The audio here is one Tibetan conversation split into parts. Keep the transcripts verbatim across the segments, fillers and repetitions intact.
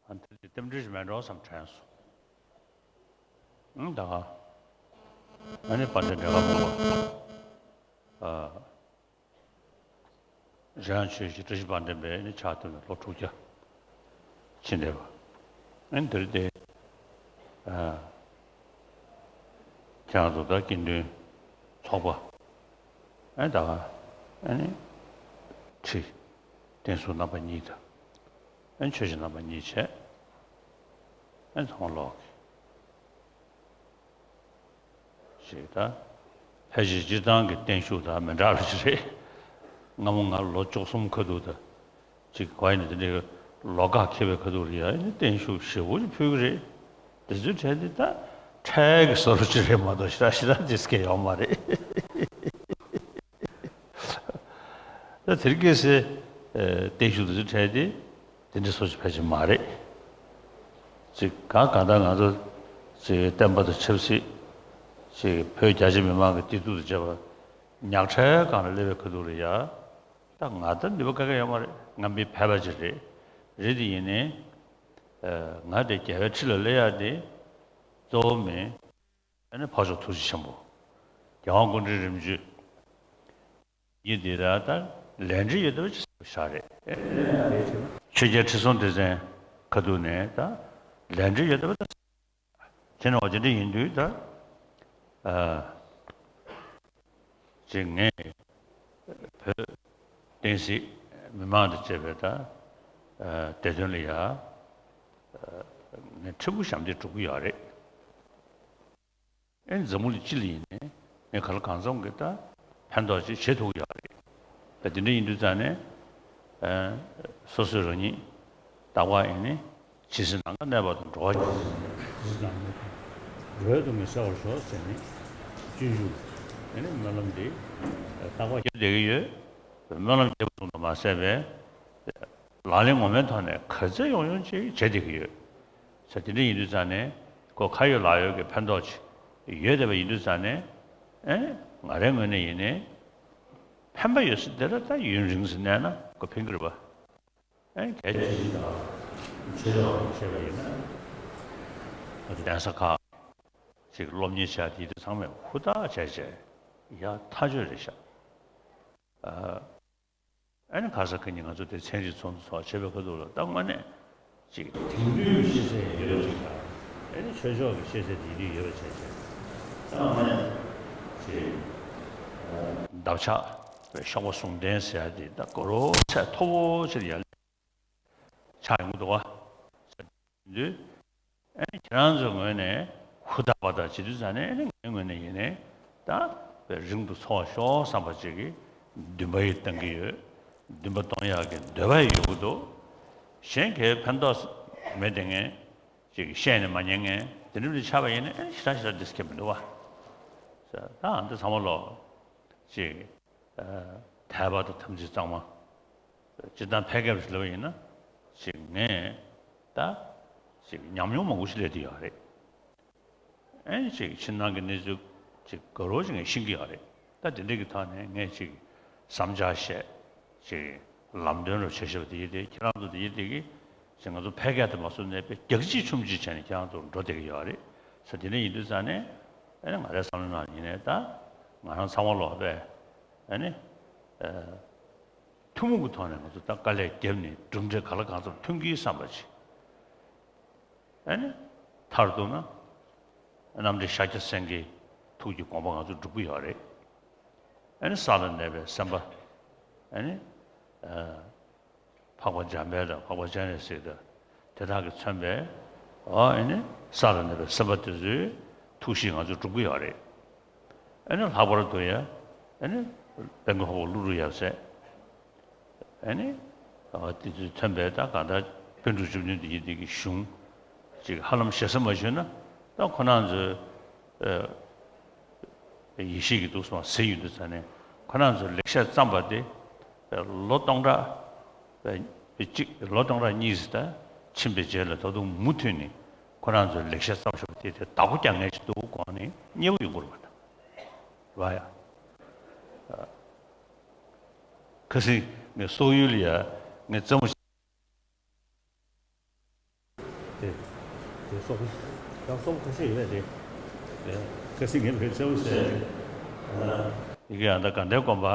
ཨ་ནི་དེ་རྟེན་འབྲེལ་ཞིག་མེད་འགྲོ་བསམ་དྲན་སོང་། ཨང་ད་ག་ཨ་ནི་དཔལ་ལྡན་འདྲེ་ཁ་སྤུངས་པ། ཨ། རེད་ཡང་ཆོས་ཀྱི་བཀྲ་ཤིས་དཔལ་ལྡན་པའི་ནི་ཕྱག་ཐུག་ནས་ལོ་དྲུག་བརྒྱ་ཕྱིན་བསྡད་པ། ཨ་ནི་འདིར་དེ། ཨ། ཁྱེད་རང་ཚོ་ད་དགེ་འདུན་ཚོགས་པ། ཨ་ནི་ད་ག་ཨ་ནི་ཁྲི་བསྟན་སྲུང་རྣམ་པ་གཉིས་དང་། ཨ་ནི་ཆོས་བྱེད་རྣམ་པ་གཉིས་བྱས། ཨ་ནི་ཚང་མ་ལོག་གི་ཞེས་ད། ཕལ་ཆེར་སྤྱིར་བཏང་གི་བརྟན་བཞུགས་དང་མི་འདྲ་བ་ཞིག་རེད། སྔ་མོ་ང་ལོ་བཅུ་གསུམ་ཁ་ཐུག་ད་ཅིག་གོ་ཡ་ནི་དེ་འདྲའི་ལོགས་ཀ་འཁེལ་བའི་ཁ་ཐུག་རེད་ཡ། ཨ་ནི་བརྟན་བཞུགས་ཞེ་པོ་ཅིག་ཕུལ་གི་རེད། དེ་ཚོའི་གྲས་དེ་ད་འཕྲལ་གྱི་བཟོ་འདྲ་ཅིག་རེད་མ་གཏོགས་ཞེ་དྲག་ཞེ་དྲག་དེ་སྐད་ཡོད་མ་རེད། ད་དེ་རིང་ཁ་སང་བརྟན་བཞུགས་དེ་ཚོའི་གྲས་དེ། དེ་འདྲ་སོ་སོ་ཕལ་ཆེར་མ་རེད། ཅིག་གང་གང་ལྟར་ང་ཚོ་ཅིག་བསྟན་པ་དང་ཆབ་སྲིད། ཅིག་བོད་རྒྱ་ཆེ་མི་མང་གི་བདེ་སྡུག་དང་བཅས་པ་ཉག་ཕྲའི་སྒང་ལ་སླེབས་པའི་ཁ་ཐུག་རེད་ཡ། ད་ང་ད་ནུས་པ་ག་གེ་ཡོད་མ་རེད། ང་མི་ཕལ་པ་ཅིག་རེད། རེད་དེ་ཡིན་ནའི། ཨ། ང་དེ་རྒྱལ་བའི་ཁྲི་ལ་སླེབས་ཡ་དེ་གཙོ་བོ་མིན། ཨ་ནི་འཕགས་མཆོག་ཐུགས་རྗེ་ཆེན་པོ། རྒྱལ་དབང་སྐུ་ཕྲེང་རིམ་བྱོན་གྱི་འདི་ལ་ད་ལས་འབྲེལ་ཡོད་བསྡད་པ་ཅིག་བཞག་རེད། ཆོས་རྒྱལ་ཁྲི་སྲོང་ལྡེ་བཙན་ཁ་ཐུག་ནས་ད་ལས་འབྲེལ་ཡོད་བསྡད་པ་ད། དེ་ནི་འོ་དེ་འདྲ་ཡིན་དུས་ད། ཨ། ཅིག་ངས་བོད་བསྟན་སྲིད་མི་མང་དང་བཅས་པའི་ད། ཨ། བདེ་དོན་ལ་ཡ། ཨ། ངས་ཕྲུ་གུ་ཞབས་འདེགས་སྒྲུབ་ཀྱི་ཡོད་རེད། ཨེ་འཛམ་བུ་གླིང་སྤྱི་ལ་ཡིན་ནའི་ངས་ག་ལ་གང་འཚམ་གྱི་ད་ཕན་ཐོགས་ཅིག་བྱེད་ཐུབ་ཀྱི་ཡོད་རེད། ད་དེ་འདྲ་ཡིན་དུས་ཙང་ནས། ཨ། སོ་སོས་རང་ཉིད་རྟག་པར་ཡིན་ནའི་ཇི་སྲིད་ནམ་མཁའ་གནས་པ་དང་འགྲོ་བ་ཇི་སྲིད་ནམ་མཁའ་འགྲོ་བའི་དོན་གྱི་གསལ་བར་ཤོག་ཟེར་ནས་སྤྱོད་འཇུག་ཨེ་ནི་སྨོན་ལམ་འདི་རྟག་པར་བརྒྱབ་བསྡད་ཀྱི་ཡོད། སྨོན་ལམ་རྒྱབ་པ་ཙམ་དུ་མ་ཟད་པའི་ལག་ལེན་ངོ་མའི་ཐོག་ནས་ག་ཚོད་ཡོང་ཡོང་ཅིག་བྱེད་བསྡད་ཀྱི་ཡོད། ས་དེ་འདྲ་ཡིན་དུས་ཙང་ནས་ཁོ་ཁ་ཡོད་ལག་ཡོད་ཀྱི་ཕན་ཐོགས་ཅིག་ཡོད་བསྡད་པ་ཡིན་དུས་ཙང་ནས། ཨེ། ང་རའི་ངོས་ནས་ཡིན་ནའི་ཕན་པ་ཡོད་ས་དེ་ལ་ད་ཡུན་རིང་ཙམ་གནས་ན་ཁོ་ཕན་གྱི་རེད་པ། ཨེ། གལ་ཆེ་ཞིག་དང་ཆོས་ཕྱོགས་ནས་བཤད་པ་ཡིན་ན། ང་ཚོ་གདན་ས་ཁག་ཅིག་སློབ་གཉེར་བྱ་དེ་དུས་ཚང་མས་ཧུར་ཐག་བྱས་བྱས་ཡག་ཐག་ཆོད་རེད་ཤག་ཨ། ཨ་ནི་ཁ་ས་ཁ་ཉིན་ང་ཚོ་དེ་ཚན་རིག་ཚོགས་འདུ་ཚོགས་བྱེད་པའི་ཁ་ཐུག་ལ་ད་དངོས་གནས་ཅིག་དེང་དུས་ཤེས་ཚད་ཡོད་པ་ཅིག་དང་། ཨ་ནི་ཆོས་ཕྱོགས་ཀྱི་ཤེས་ཚད་དེང་དུས་ཡོད་པ་བྱས་བྱས་ད་དངོས་གནས་ཅིག་འདབ་ཆགས་པའི་གཤོག་པ་ཟུང་ལྡན་ཟེར་ཡ་དེ་ད་དགའ་རབ་ཚད་མཐོ་པོ་ཅིག་ལ་ཡར་ཆགས་ཡོང་གི་འདུག་བ། དུས། ཨ་ནི་ཁྱེད་རང་ཚོའི་ངོས་ནས་ཧུར་ཐག་པ་ཐག་བྱེད་དུས་ཙང་ནས། ཨ་ནི་ངའི་ངོས་ནས་ཡིན་ནའི་ད་རིང་དུ་འཚོ་བར་ཤོག་བསམ་པ་ཅིག་གི་འདུན་པ་ཡིས་བཏང་གི་ཡོད། འདུན་པ་གཏོང་ཡག་གི་འདོད་པ་ཡིས་ཡོང་གི་འདུག་གཞན་གྱིས་ཕན་ཐོགས་མེད་བསྡད་མཁན་ཅིག་བཤད་ནས་མ་ཉན་མཁན་དེ་འདྲ་ཅིག་ཆགས་པ་ཡིན་ན། ཨ་ནི་ཞེ་དྲག་ཞེ་དྲག་འདི་སྐྱེ་མི་འདུག་བ། ད་ཨ་འདི་ཚང་མ་ལོག་ཅིག་ཨ། དད་པ་དང་དམ་ཚིག་གཙང་མ། སྤྱིར་བཏང་ཕལ་སྐད་ཞིག་ལབ་པ་ཡིན་ན། ཅིག་ངས་ ད་ཅིག་ཉམས་མྱོང་མང་པོ་ཞིག་སླེབས་བསྡད་ཡོད་རེད། ཨེ་ཅིག་ཕྱི་ནང་གི་གནས་ཚུལ་ཅིག་དགའ་རབ་ཅིག་ངས་ཤེས་ཀྱི་ཡོད་རེད། ད་དེ་འདྲ་གི་ཐོག་ནས་ངས་ཅིག་བསམ་འཆར་བཤད། ཅིག་ལམ་སྟོན་རུ་བྱེད་ཤེས་པ་དེ་ཡིན་ཏེ། ཁྱེད་རང་ཚོ་དེ་ཡིན་ཏེ་གི་ཅིག་ང་ཚོ་ཕལ་སྐད་དུ་མ་བཟོ་ནས་དཔེ་རྒྱག་ཅིག་མཆུམ་ཅིག་བྱས་ནས་ཁྱེད་རང་ཚོ་འགྲོ་བསྡད་ཀྱི་ཡོད་རེད་ཟེར། དེ་འདྲ་ཡིན་དུས་ཙང་ནས་ཨེ་ནི་ང་རའི་བསམ་བློ་ནང་ཡིན་ནའི་ད་ང་རང་ཚང་མ་ལོག་པས་ཨེ་ནི་ཨ་ཐུན་མོང་གི་ཐོག་ནས་ང་ཚོ་ད་དཀའ་ལས་བརྒྱབ་ནས་གྲུབ་འབྲས་ག་ལ་གང་འཚམ་ཐོན་གྱི་བསམ་པ་ཅིག་ཨ་ནི་མཐར་གཏུགས་ན་རྣམ་འདྲེན་ཤཱཀྱ་སེང་གེའི་ཐུགས་ཀྱི་དགོངས་པ་ང་ཚོ་སྒྲུབ་ཀྱི་ཡོད་རེད། ཨ་ནི་ས་ལ་གནས་པའི་སེམས་དཔའ་ཨ་ནི་ཨ་འཕགས་པ་འཇམ་དཔལ་དང་འཕགས་པ་སྤྱན་རས་གཟིགས་དང་དེ་དག་གིས་མཚོན་པའི་ཨ་ནི་ས་ལ་གནས་པའི་སེམས་དཔའ་དེ་ཚོའི་ཐུགས་གཤིས་ང་ཚོས་སྒྲུབ་ཀྱི་ཡོད་རེད། ཨ་ནི་ལྷག་པར་དུ་ཡང་ཨ་ནི་དཔལ་མགོན་འཕགས་པ་ཀླུ་སྒྲུབ་ཡབ་སྲས། ཨ་ནི་ཨ་དེ་ཚོས་མཚོན་པའི་ད་གང་ལྟར་པཎ་གྲུབ་བཅུ་བདུན་དེ་ཡི་དེ་གི་གཞུང་ཅིག་ཧ་ལམ་ཞེ་ས་མ་ཞུས་ན། ད་ཁོ་རང་ཚོའི་ཨ་ཡེ་ཤེས་ཀྱི་ཐུགས་སུ་མ་ཟིན་ཡོང་དུས་ཙང་ནས་ཁོ་རང་ཚོས་ལེགས་བཤད་བརྩམས་པ་དེ་ལོ་སྟོང་ཕྲག་གཅིག་ལོ་སྟོང་ཕྲག་གཉིས་ཙམ་ད་ཕྱིན་པའི་རྗེས་ལ་ད་དུང་མུ་མཐུད་ནས་ཁོ་རང་ཚོས་ལེགས་བཤད་བརྩམས་བཞག་པ་དེ་དེ་བདག་པོ་རྒྱག་མཁན་ཞིག་འདུག་དགོངས་ནས་མཉེས་པོ་ཡོང་གི་རེད་པ། ད་རེད་པ་ཡ། ཁ་སང་ངས་སོག་ཡུལ་ལ་ཡ་ངས་རྩེད་མོ་དེ་དེ་སོག་པོ་ཡང་སོག་པོ་ཁ་ཤས་ཡོད་པས། དེ་ཁ་སང་ངས་ལོས་རྩེད་མོ་བྱས། ཡི་གེ་ཡང་ད་དགའ་ལྡན་དགོན་པ་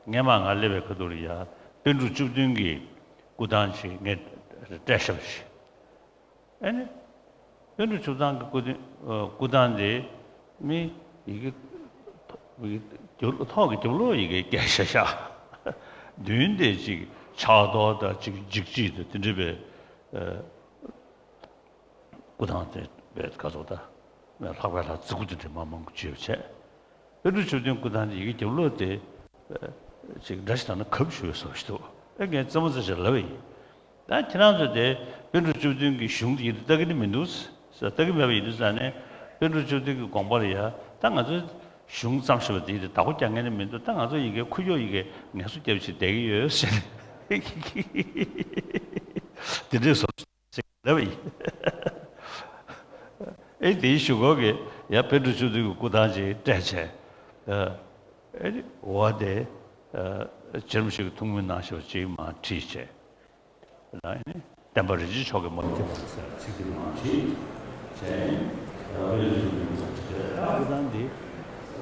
སྔས་མ་ང་སླེབས་པའི་ཁ་ཐུག་ལ་ཡ་པཎ་གྲུབ་བཅུ་བདུན་གྱི་སྐུ་ཐང་ཅིག་ངས་སྤྲད་བཞག་པ་ཞིག་ཨ་ནི། པཎ་གྲུབ་བཅུ་བདུན་གྱི་སྐུ་དེ་སྐུ་ཐང་དེ་མི་ཡི་གེ་ཐོག་གི་རྒྱབ་ལོགས་ཡི་གེ་སྐད་ཤ་ཤ་བདུན་དེ་ཅིག་ཕྱག་རྡོར་དང་ཅིག་འཇིགས་བྱེད་དང་དེ་འདྲ་བའི་སྐུ་ཐང་དེ་བས་ག་ཚོད་ད་ལྷག་པའི་ལྷ་རྫི་གུ་དེ་འདྲ་མ་མང་པོ་བྱས་པ་བྱས། པཎ་གྲུབ་བཅུ་བདུན་སྐུ་ཐང་དེ་ཡི་གེ་རྒྱབ་ལོགས་དེ་ཅིག་འདྲ་ཞིག་བཏང་ན་གབ་ཞུ་བའི་བཟོ་ཞིག་འདུག་ཨེ་ངས་རྩེད་མོ་རྩེ་བྱས་ལབ་པ་ཡིན། ད་ཁྱེད་རང་ཚོ་དེ་པཎ་གྲུབ་བཅུ་བདུན་གྱི་གཞུང་དེ་ཡིད་དུ་ལྟ་གི་ནི་མི་འདུག་ཟེར། ལྟ་གི་མེད་པ་ཡིན་དུས་ཙང་ནས་པཎ་གྲུབ་བཅུ་བདུན་གྱི་དགོངས་པ་ལ་ཡ་ད་ང་ཚོའི་གཞུང་བརྩམས་བཞག་པ་དེ་ཡིད་དུ་བདག་པོ་རྒྱག་མཁན་ནི་མི་འདུག་ད་ང་ཚོ་ཡི་གེ་ཁུ་བྱུག་ཡི་གེ་ངལ་གསོ་རྒྱབ་བྱས་བསྡད་ཀྱི་ཡོད་ཟེར། དེ་འདྲའི་བཟོ་ཞིག་ལབ་པ་ཡིན། ཨེ་དེའི་གཞུག་གུ་གི་ཡ་པཎ་གྲུབ་བཅུ་བདུན་གྱི་སྐུ་ཐང་ཅིག་སྤྲད་བྱས། ཨེ་འོ་དེ་རྗེ་རིན་པོ་ཆེ་གི་ཐུགས་སྨོན་གནང་བཞག་པ་ཅིག་མར་བྲིས་བྱས། ལ་ནི་བསྟན་པ་རིན་ཆེན་མཆོག་གི་མ་ཁྱབ་པ་ཟེར་ཚིག་དེ་མར་བྲིས་བྱས། སྐུ་ཐང་འདི་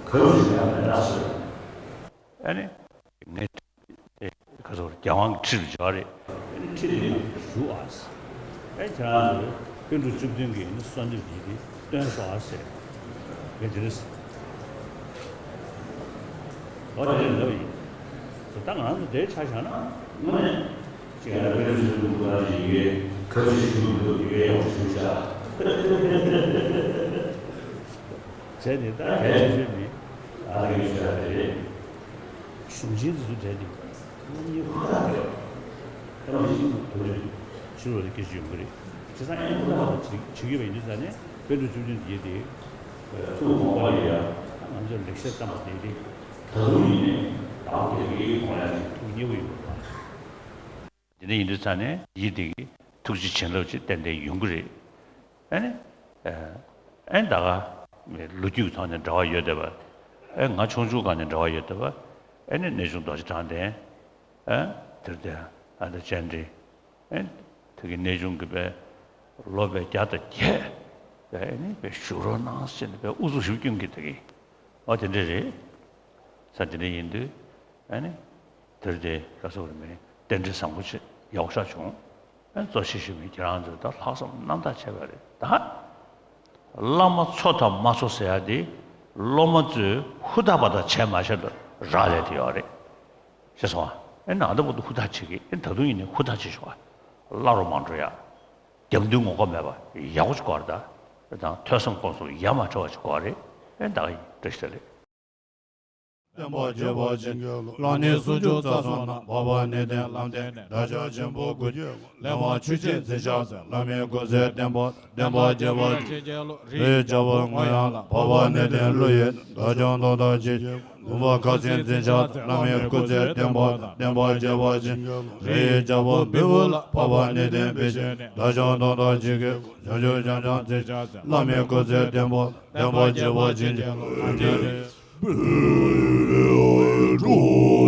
ག་རེ་ཞིག་ཡང་མེད་ན་ཟེར། ཨ་ནི་ངས་དེ་ག་ཚོད་རྒྱལ་དབང་གི་ཁྲི་ལ་འབྱོར་རེད། ཁྲི་དེ་ནང་བཞུགས་ཨ་ཟེར། ཨེ་ཁྱེད་རང་ཚོས་པཎ་གྲུབ་བཅུ་བདུན་གྱི་ནི་གསོལ་འདེབས་ཡིན་དེ་སྟོན་སོང་ཨ་ཟེར། ངས་དེ་རེད་ཟེར། ཨོ་དེ་རེད་ལབ་ཡིན། ད་ང་རང་ཚོ་དེའི་ཆ་བཞག་ན་དངོས་གནས་ཅིག་ཡང་པཎ་གྲུབ་བཅུ་བདུན་སྐུ་ཐང་ཅིག་ཡི་གེ་ག་ཚོད་ཞིག་ཞུ་མི་འདུག་ཡི་གེ་ཡག་པོ་ཞུ་བཞག་བྱས་ནས་ད་གལ་ཆེ་ཤོས་ནི་ཨ་ལགས་ཀྱིས་ཞུ་ཡག་དེ་རེད། གཞུང་ཆེན་དེ་ཚོ་གྲས་དེ་ཁོ་རང་གཉིས་ཧུར་ཐག་རེད། ཐབས་ཤེས་ཀྱི་ཐོག་ནས་ཕྱི་ལོགས་ལ་སྐད་ཆ་ཡོང་གི་རེད། བྱས་ཙང་ཨེ་ཧུར་ཐག་བྱེད་བྱེད་ཀྱི་ཡོད་པ་ཡིན་དུས་ཙང་ནས་པཎ་གྲུབ་བཅུ་བདུན་དེ་དེ་ཐུགས་དགོངས་པ་ལ་ཡ་ང་ཚོས་ལེགས་བཤད་བརྩམས་པ་དེ་དེ་ད་དུང་ཡིན་ནའི་ད་དེ་གའི་དགོངས་ཡ་ཅིག་ཐུགས་མཉེས་པོ་ཡོད་པ། དེ་འདྲ་ཡིན་དུས་ཙང་ནས་ཡིད་དེ་གི་ཐུགས་རྗེ་བྱིན་རླབས་ཅིག་ཏན་ཏན་ཡོང་གི་རེད། ཨ་ནི། ཨ་ནི་ད་ག་ལོ་རྒྱུས་ཀྱི་ཐོག་ནས་འབྲེལ་བ་ཡོད་བསྡད་པ། ཨ་ང་ཆུང་ཆུང་སྒང་ནས་འབྲེལ་བ་ཡོད་བསྡད་པ། ཨ་ནི་གནས་ཆུང་རྡོ་རྗེ་དྲང་བདེན། ཨ་དེར་བརྟེན་ཨ་ད་སྤྱན་འདྲེན། ཨ་དེ་གི་གནས་ཆུང་གི་པའི་ལོ་པའི་བརྒྱ་དང་བརྒྱད་པའི་ཨ་ནི་པའི་བཞུགས་རོགས་གནང་ཟེར་ནས་པའི་ཨུ་ཚུགས་ཞིབ་སྐྱོན་གྱི་དེ་གི། ཨོ་དེ་འདྲ་རེད། ས་དེ་འདྲ་ཡིན་དུས་ཨ་ནི་དེར་དེ་ག་ཚོད་རེད་མིན་རྟེན་འབྲེལ་བཟང་པོ་ཆེ་ཡག་ཤོས་བྱུང་། ཨ་གཙོ་ཆེ་ཤོས་མིན་ཁྱེད་རང་ཚོས་ད་ལྷག་བསམ་རྣམ་དག་བྱས་པ་རེད་ད། བླ་མ་འཚོ་དང་མ་འཚོ་ཟེར་ཡ་དེ་སློབ་མ་ཚོས་ཧུར་ཐག་པ་དང་བྱས་མ་བྱས་ལ་རག་ལས་དེ་ཡོད་རེད། ཤེས་སོང་ཨ། ཨེ་ནང་ད་བར་དུ་ཧུར་ཐག་བྱེད་ཀྱི་ཨེ་ད་དུང་ཡིན་ནའི་ཧུར་ཐག་བྱེད་ཤོག་ཨ། བླ་རུ་མ་འགྲོ་ཡ། རྒྱབ་མདུན་ངོ་ལྐོག་མེད་པ་ཡག་པོ་ཅིག་དགོས་རེད་ད། དང་ཐོས་བསམ་སྒོམ་གསུམ་ཡ་མ་བྲལ་བ་ཅིག་དགོས་རེད། ཨེ་ད་ག་ཡིན་བཀྲ་ཤིས་བདེ་ལེགས། བསྟན་པ་རྒྱས་པ་བྱིན་གྱིས་རློབས། ལག་ནི་སུམ་ཅུ་རྩ་གསུམ་ན། འཕགས་པ་ནི་སྟེང་ལམ་བསྟན་ནས། དགྲ་བཅོམ་ཆེན་པོ་སྐུ་རྒྱལ་བ། ལེགས་པར་ཆོས་ཀྱི་མཛོད་ཆགས་ཚེ། བླ་མའི་སྐུ་ཚེ་བརྟན་པ། བསྟན་པ་རྒྱས་པ་བྱིན་གྱིས་རློབས། རིའི་རྒྱལ་པོ་རྔོག་ཡབ་ལ། འཕགས་པ་ནི་སྟེང་ཀླུ་ཡི། དགྲ་བཅོམ་དོན་དུ་བྱེད་ཀྱི། ལུང་པ་ཁ་སྲིན་མཛོད་ཆགས་ཚེ། བླ་མའི་སྐུ་ཚེ་བརྟན་པ་དང་། བསྟན་པ་རྒྱས་པ་བྱིན་གྱིས་རློབས། རིའི་རྒྱལ་པོ་བེ་བུ་ལ། འཕགས་པ་ནི་སྟེང་བེ་ཤེ་ནས། དགྲ་བཅོམ་དོན་དུ་བྱེད་ཀྱི། བྱང་ཆུབ་ཤིང་རྐྱང་མཛོད་ཆགས་ཚེ། བླ་མའི་སྐུ་ཚེ་བརྟན་པ་དང་། བསྟན་པ་རྒྱས་པ་བྱིན་གྱིས་རློབས། བདེན་པ་དང་། འགྲོ་བའི་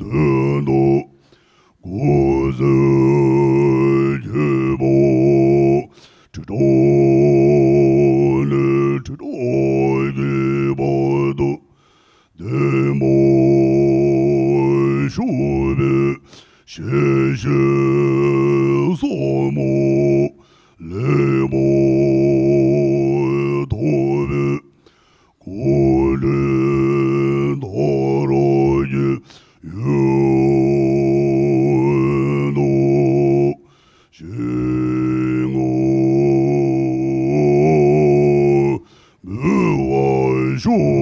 དོན་དུ་སྐུ་ཚེ་རྒྱས་པ། ཁྲི་ཕྲག་ལས་ཁྲི་ཕྲག་བརྒལ་བར་དུ། བདེན་པར་གཤེགས་པའི་ཞལ་བཞེས་ཟབ་མོ་ལེགས་པར་ཐོབ་པའི་སྐུ་ཕྲེང་མཐའ་རུ་ཡོད་དོ། ཞིང་མོས་པ་ཤོག།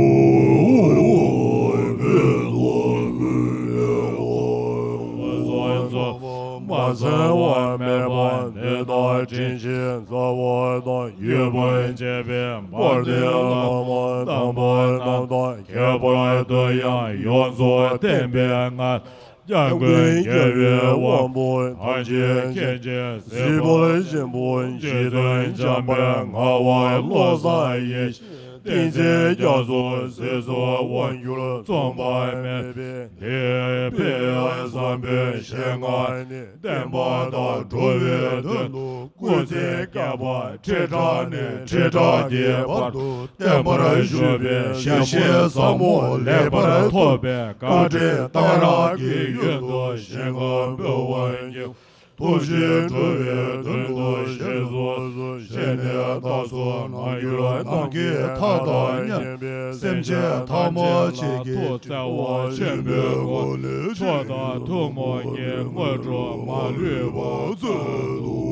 མ་ཚང་བ་མེད་པ་འདི་དག་དྲིན་ཆེན་རྩ་བ་དང་། ཡོད་པར་བྱས་པའི་བར་དོའི་ལམ་དང་། དམ་པ་རྣམས་དང་ཁྱད་པར་དུ་ཡང་ཡོངས་སུ་བསྟན་པའི་སྔགས། སྐྱབས་མགོན་རྒྱལ་བའི་དབང་པོ་ཐམས་ཅད་མཁྱེན་ཅིང་གཟིགས་པར་བཞེད་པ། རྗེ་བཙུན་འཇམ་དཔལ་ངག་དབང་བློ་བཟང་ཡེ་ཤེས། བསྟན་འཛིན་རྒྱ་མཚོ། སྲིད་མཚོ་དབང་སྒྱུར་རྩོམ་པ་མེད་པའི་ལྷའི་དཔལ་བཟང་པོའི་ཞལ་སྔ་ནས། བསྟན་པ་དང་འགྲོ་བའི་དོན་དུ་སྐུ་ཚེ་བསྐལ་པ་ཁྲི་ཕྲག་ནས་ཁྲི་ཕྲག་གི་བར་དུ་བརྟན་པར་བཞུགས་པའི་ཞལ་བཞེས་ཟབ་མོ་ལེགས་པར་ཐོབ་པའི་བཀའ་དྲིན་གཏང་རག་གི་ཡུལ་དུ་ཞིང་ཁམས་འཕེལ་བར་བགྱིའོ། ཐུགས་རྗེས་འགྲོ་བའི་དོན་དུ་ཞེས་སོགས་སུ་བཞེད་ནས་བདག་སོགས་སྔ་འགྱུར་རྣམས་ཀྱི་མཐའ་དང་མཉམ་པའི་སེམས་ཅན་ཐ་མལ་ཆེ་གེའི་ཐུགས་བརྩེ་བ་ཆེན་པོའི་སྒོ་ནས་མཆོག་དང་ཐུན་མོང་གི་དངོས་གྲུབ་མ་ལུས་པ་སྩལ་དུ།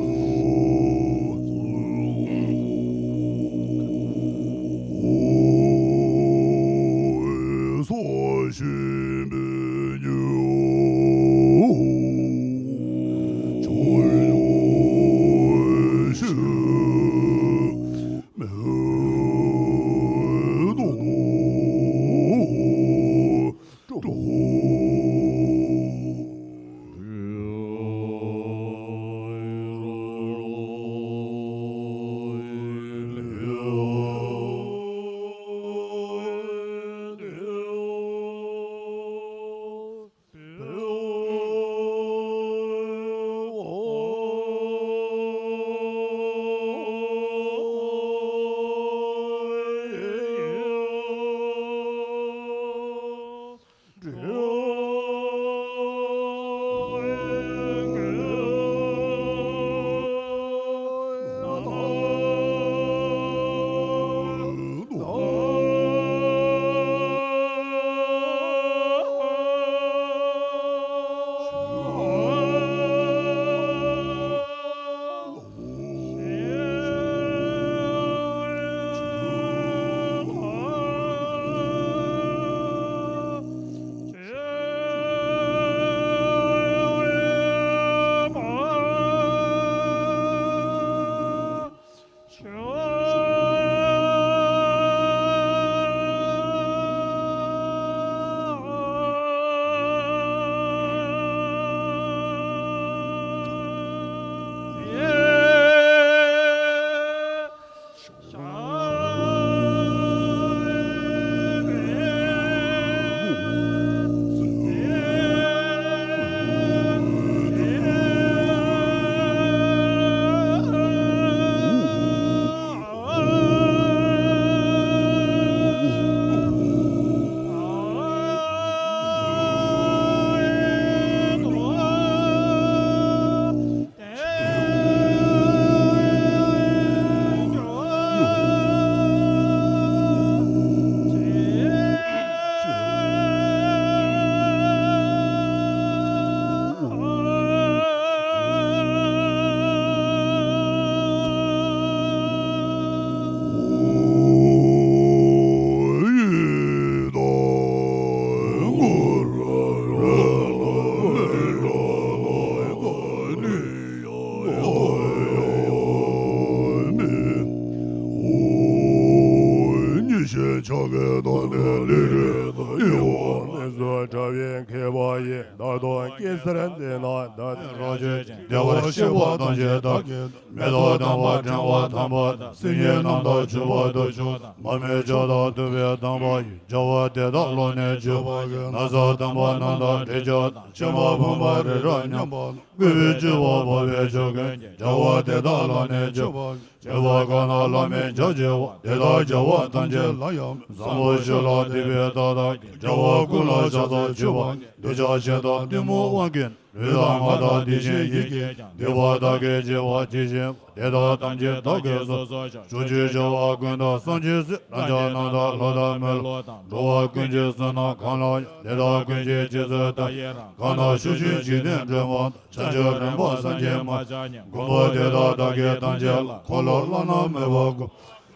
ཕྱོགས་ཀྱི་སྟོང་ནས་ལུས་རེ་ལ་གཡོ་བ། ལས་སུ་འདྲ་བའི་མཁས་པ་ཡིས། བདག་དང་སྐྱེ་སར་འདི་ན་བདག་ནི་རང་བྱས་ཤིང་། བདེ་བར་གཤེགས་པ་ཐམས་ཅད་བདག་གིས་མེ་ཏོག་དམ་པ་ཕྲེང་བ་དམ་པ་དང་། སིལ་སྙན་རྣམས་དང་བྱུག་པ་དང་། མཆོག་དང་མ་སྨད་མཆོག་དང་ཐུབ་པའི་དམ་པ་ཡིས། བྱ་བ་དེ་དག་ལོག་ནས་བྱེད་པ་ཡིས། ན་བཟའ་དམ་པ་རྣམས་དང་བྲལ་ཕྱིར་དང་། ཕྱེ་མ་ཕུང་པ་རི་རབ་མཉམ་པ་དང་། བསྐུལ་བའི་སྤྱོད་པ་འཕགས་པའི་ཕྱོགས་ཀུན་གྱི། བྱ་བ་དེ་དག་ལོག་ནས་བྱེད་པ་ཡིས། བྱེད་པ་གང་དག་བླ་མེད་བྱ་བྱེད་པ། དེ་དག་བྱ་བ་ཐམས་ཅད་ལ་ཡང་། བཟང་པོ་ཆོས་ལ་དད་པའི་བདག་དག་གིས། བྱ་བ་ཀུན་ལ་ཕྱག་འཚལ་མཆོད་པ་ནི། འདོད་ཆགས་ཞེ་སྡང་གཏི་མུག་དབང་གིས། ལུས་དང་ངག་དང་དེ་བཞིན་ཡིད་ཀྱིས་ཀྱང་། སྡིག་པ་དག་གིས་བྱས་པ་ཇི་བཞིན་པ། དེ་དག་ཐམས་ཅད་བདག་གིས་སོ་སོར་བཤགས། ཕྱོགས་བཅུའི་བྱ་བ་ཀུན་དང་བསམ་བརྗོད་སྲིད། ལྷ་ཆེན་རྣམས་དང་ལྷ་དང་མི་ལ་དང་། འགྲོ་བ་ཀུན་གྱི་བསོད་ནམས་གང་ལ་ཡང་། དེ་དག་ཀུན་གྱི་རྗེས་སུ་བདག་ཡི་རང་། གང་དག་ཕྱོགས་བཅུའི་འཇིག་རྟེན་སྒྲོན་མ་དང་། བྱང་ཆུབ་རིམ་པར་སངས་རྒྱས་མ་ཆགས་ཉིད། མགོན་པོ་དེ་དག་བདག་གིས་ཐམས་ཅད་ལ། འཁོར་ལོ་བླ་ན་མེད་པ་བསྐོར།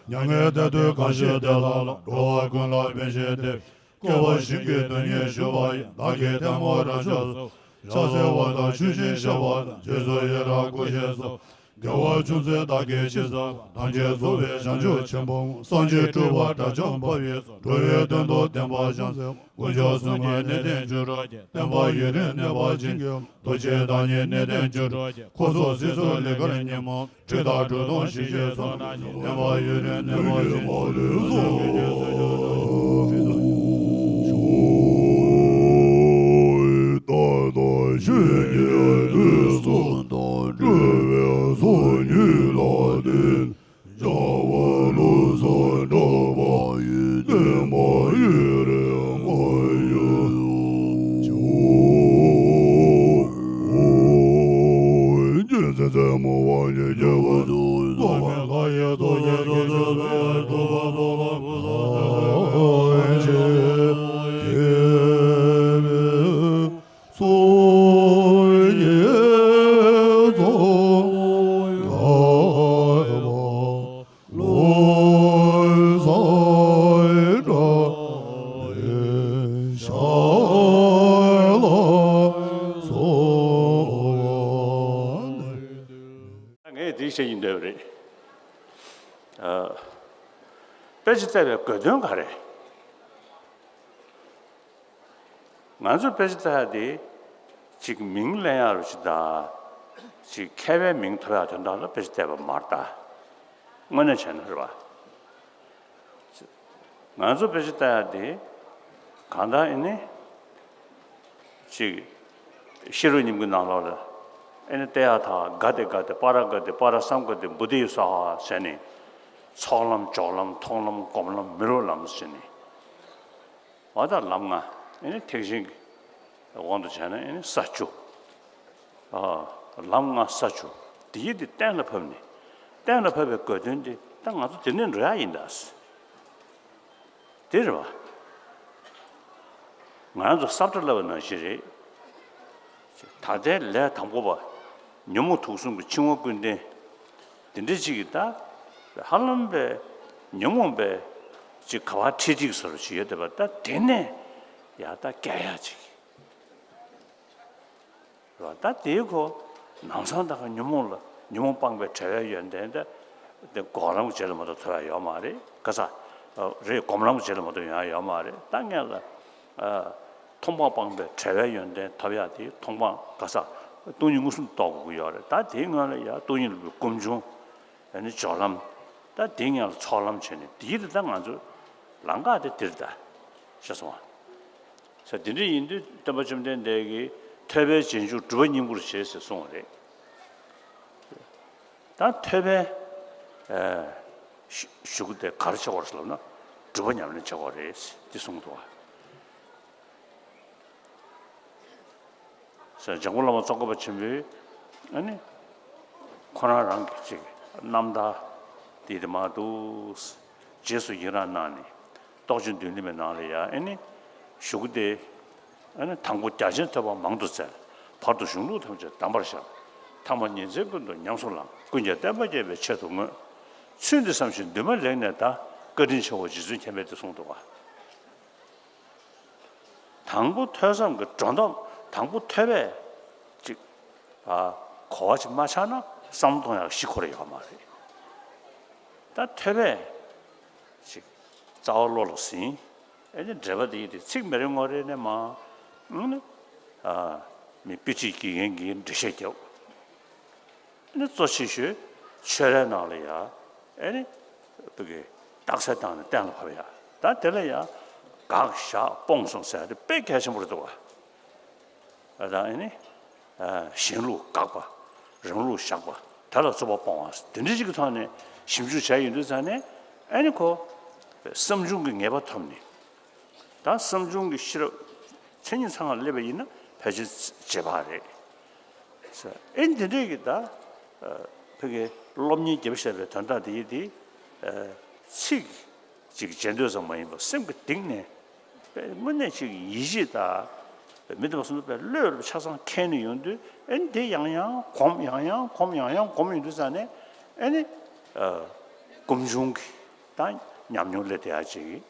མྱ་ངན་འདས་དུས་གང་ཞིག་དེ་དག་ལ། འགྲོ་བ་ཀུན་ལ་ཕན་ཞིང་བདེ་བའི་བཀོད་པ་བཞིན་གྱི་དོན་གཉེར་ཞུ་བར་ཡང་། བདག་གིས་ཐལ་མོ་རབ་ཕྱག་སོགས་སུ། ཕྱག་འཚལ་བ་དང་མཆོད་ཅིང་བཤགས་པ་དང་། རྗེས་སུ་ཡི་རང་བསྐུལ་ཞིང་གསོལ། དགེ་བ་ཆུང་ཚོད་བདག་གིས་ཅི་བསགས་པ། ཐམས་ཅད་རྫོགས་པའི་བྱང་ཆུབ་ཆེན་པོའི་སངས་རྒྱས་སྤྲུལ་པ་དགྲ་བཅོམ་པ་ཡི། འགྲོ་བའི་དོན་དུ་བསྟན་པ་བཤགས་འཚལ་བ། དཀོན་མཆོག་གསུམ་གྱི་གནས་བརྟན་བྱུང་རབ་ཀྱིས། བསྟན་པ་ཡུན་རིང་གནས་པར་བྱིན་གྱིས་རློབས། རྡོ་རྗེ་བདག་ཉིད་གནས་བརྟན་བྱུང་རབ་ཀྱིས། འཁོར་ཚོགས་སྲིད་མཚོ་ལས་འགར་ཉོན་མོངས་པའི། འཁྲུལ་རྟོག་དྲི་དང་ཞེན་ཆགས་ཚོགས་རྣམས་ཀྱིས། བསྟན་པ་ཡུན་རིང་གནས་པར་བྱིན་གྱིས་རློབས། རྟག་ཏུ་ཆོས་ཀྱི་དུས་གསུམ་དང་། འགྲོ་བའི་སོ་ཉུལ་ལ་བརྟེན། བྱ་བ་ལུགས་སུ་འགྲོ་བ་ཡི། བསྟན་པ་ཡུན་རིང་མ་ཡལ་ཅིག། རྒྱལ་སྲས་རྩེ་མོ་དབང་གི་རྒྱལ་པོ་ཐུགས་རྗེ་ལྷ་ཡི་ཚོགས་ཀྱིས། དཀོན་མཆོག་གསུམ་གྱི་སྤྲུལ་པ་ཐོག་ལ་སྐུ་གསུང་ཐུགས་སྲས་ལྷ་ཡི་ཚོགས་ཀྱིས། ཚོགས་ཀྱི་ཚོགས་བསགས་པ། ལོ་ཙཱ་བཀྲ་ཤིས་ཞལ་ལ་སོགས། ངས་འདི་བཤད་ཀྱི་འདོད་པ་རེད། ཨ། དཔེ་ཆ་བལྟས་པའི་དགོས་དོན་ག་རེ། ང་ཚོ་དཔེ་ཆ་ལྟ་ཡག་དེ་ཅིག་མིང་ལེན་ཡག་རུ་ཅིག་དང་། ཅིག་མཁས་པའི་མིང་ཐོབ་ཡག་དོན་དག་ལ་དཔེ་ཆ་བལྟས་པ་མ་རེད་ད། དངོས་གནས་བྱས་ན་རེད་བ། ང་ཚོ་དཔེ་ཆ་ལྟ་ཡག་དེ་གང་ལྟར་ཨེ་ནི་ཅིག་ཤེས་རབ་སྙིང་པོའི་ནང་ལོགས་ལ་ཨེ་ནི་ཏདྱ་ཐཱ། ག་ཏེ་ག་ཏེ། པཱ་ར་ག་ཏེ། པཱ་ར་སཾ་ག་ཏེ། བོ་དྷི་སྭཱ་ཧཱ་ཟེར་ནས། ཚོགས་ལམ་སྦྱོར་ལམ་མཐོང་ལམ་སྒོམ་ལམ་མི་རོ་ལམ་ཟེར་ནས། འོ་ད་ལམ་ལྔ། ཨེ་ནི་ཐེག་ཆེན་གྱི་དབང་དུ་བྱས་ན་ཨེ་ནི་ས་བཅུ། ཨ། ལམ་ལྔ་ས་བཅུ། དེ་ཡི་དེ་གཏན་ལ་ཕབ་ནས། གཏན་ལ་ཕབ་པའི་དགོས་དོན་དེ་ད་ང་ཚོ་དེ་ནས་འགྲོ་ཡག་ཡིན་ད། དེ་རེད་བ། ང་རང་ཚོ་ས་བཀྲ་བསླབ་པ་ནང་བཞིན་རེད། ད་ལྟའི་ལས་དང་པོ་པ། ཉོན་མོངས་དུག་གསུམ་གྱི་འཆིང་བ་ཀུན་ལྡན། དེ་འདྲ་ཅིག་གིས་ད་ཧ་ལམ་པའི་ཉོན་མོངས་པའི་ཅིག་ག་བ་ཁྲིད་ཁྲིད་བཟོ་འདྲ་ཅིག་ཡོད་དེ་བ། ད་དེ་ནས་ཡ་ད་རྒྱལ་ཡག་ཅིག་རེད་བ། ད་དེའི་ཁོ་ལམ་སང་ད་ག་ཉོན་མོངས་ལ་ཉོན་མོངས་སྤངས་པའི་བྲལ་བའི་ཡོན་ཏན་དེ་དེ་འགོག་ལམ་གྱི་རྗེས་ལ་མ་གཏོགས་ཐོབ་ཡག་ཡོད་མ་རེད། ག་ས་རེད། སྒོམ་ལམ་གྱི་རྗེས་ལ་མ་གཏོགས་ཡོང་ཡག་ཡོད་མ་རེད། ད་ངས་ལ་མཐོང་སྤང་སྤངས་པའི་བྲལ་བའི་ཡོན་ཏན་ཐོབ་ཡག་དེ་མཐོང་སྤང་ག་ས་སྟོང་ཉིད་མངོན་སུམ་དུ་རྟོགས་དགོས་ཀྱི་ཡོད་རེད། ད་དེའི་སྔོན་ལ་ཡ་སྟོང་ཉིད་རློབ་པའི་སྒོམ་བྱུང་། ཡང་ན་སྦྱོར་ལམ། ད་དེའི་སྔོན་ལ་ཚོགས་ལམ་བྱས་ནས་དེའི་དེ་ད་ང་ཚོ་ལམ་ཁ་དེ་དེ་རེད་ད། ཤེས་སོང་ང་། ས་དེ་འདྲ་ཡིན་དུས་སྟོན་པ་བཅོམ་ལྡན་འདས་ཀྱིས་ཐོས་པས་རྗེས་འཇུག་སྒྲུབ་པ་སྙིང་པོར་བྱེད་ཟེར་གསུངས་པ་རེད། ད་ཐོས་པའི་ཨ་གཞུག་གུ་དེ་ག་རེ་བྱེད་དགོས་རེད་ལབ་ན། སྒྲུབ་པ་ཉམས་ལེན་བྱེད་དགོས་རེད་ཟེར་དེ་གསུངས་འདུག་བ། ཟེར་འཇམ་མགོན་བླ་མ་ཙོང་ཁ་པ་ཆེན་པོས་ཨ་ནི་ཁོ་རང་རང་གི་ཅིག་རྣམ་ཐར་དེ་དེ་མ་འདུག་རྗེས་སུ་ཡི་རང་གནང་ནས་རྟོགས་བརྗོད་མདུན་ལེགས་མའི་ནང་ལ་ཡ་ཨ་ནི་གཞུག་གུ་དེ། ཨ་ནི་དང་པོ་རྒྱ་ཆེན་ཐོས་པ་མང་དུ་བཙལ། བར་དུ་གཞུང་ལུགས་ཐམས་ཅད་གདམས་པར་ཤར། ཐ་མ་ཉིན་མཚན་ཀུན་ཏུ་ཉམས་སུ་བླངས། ཀུན་ཀྱང་བསྟན་པ་རྒྱས་པའི་ཆེད་དུ་བསྔོས། ཚུལ་འདི་བསམ་ཞིང་འདུན་མ་ལེགས་ནས་གདའ། བཀའ་དྲིན་ཆེའོ་རྗེ་བཙུན་མཁྱེན་པས་དེ་གསུངས་འདུག་ག། དང་པོ་ཐོས་བསམ་གྱི་སྒྲོ་འདོགས། དང་པོ་ཐོས་པས་ཅིག་ཨ་གོ་བ་ཅིག་མ་ཆགས་ན་བསམ་བློ་གཏོང་ཡག་གཞི་ཁོ་རང་ཡོད་མ་རེད། ད་ཐོས་པས་ཅིག་ ལྟ་བ་བློ་ལ་ཟིན། ཨེ་ནི་འགྲེལ་པ་འདི་ཡིན་ཏེ་ཚིག་མི་རེ་ངོ་རེ་ནས་མ། ཨ་ནི་ཨ་མི་དཔེ་ཁྲིད་དགེ་རྒན་གྱིས་འགྲེལ་བཤད་རྒྱབ། ཨེ་ནི་གཙོ་ཆེ་ཤོས་ཆོས་རའི་ནང་ལ་ཡ། ཨེ་ནི་བོད་ཀྱི་རྟགས་གསལ་བཏང་ནས་གཏན་ལ་ཕབ་ཡ། ད་དེ་ལ་ཡ་དགག་བཞག་སྤོང་གསུམ་ཟེར་ཡ་དེ་དཔེ་གལ་ཆེན་པོ་རེད་འདུག་བ། ཨ་དང་ཨེ་ནི་ཨ་གཞན་ལུགས་དགག་པ། རང་ལུགས་བཞག་པ། དེ་ལ་རྩོད་པ་སྤོང་བ། དེ་འདྲ་ཞིག་གི་ཐོག་ནས་ཞིབ་འཇུག་བྱས་ཡོང་དུས་ཙང་ནས་ཨེ་ནི་ཁོ་བསམ་བྱུང་གི་ངེས་པ་ཐོབ་ནས། ད་བསམ་བྱུང་གི་ཤེས་རབ་མཚན་ཉིད་ཚང་བ་སླེབས་པ་ཡིན་ན་ཕལ་ཆེར་རྗེས་དཔག་རེད། ཨེ་ནི་དེ་འདྲས་ཀྱི་ད་ཕ་གིའི་སློབ་གཉེར་རྒྱབ་བཞག་པའི་དོན་དག་དེ་ཡིན་ཏེ། ཚིག་ཅིག་བརྗེད་འདོད་ཙམ་མ་ཡིན་པར་སེམས་ཀྱི་གཏིང་ནས་དངོས་གནས་ཅིག་ཡིད་ཆེས་དང་མི་འདི་བ་སོང་དུ་བློས་ཆ་ཚང་ཁེལ་ནས་ཡོང་དུས། ཨེ་ནི་དེ་ཡང་ཡང་གོམས། ཡང་ཡང་གོམས། ཡང་ཡང་གོམས་ཡོང་དུས་ཙང་ནས་ཨེ་ནི་ཀུན་འབྱུང་གི་ད་ཉམས་མྱོང་སླེབས་བསྡད་ཡ་ཅིག་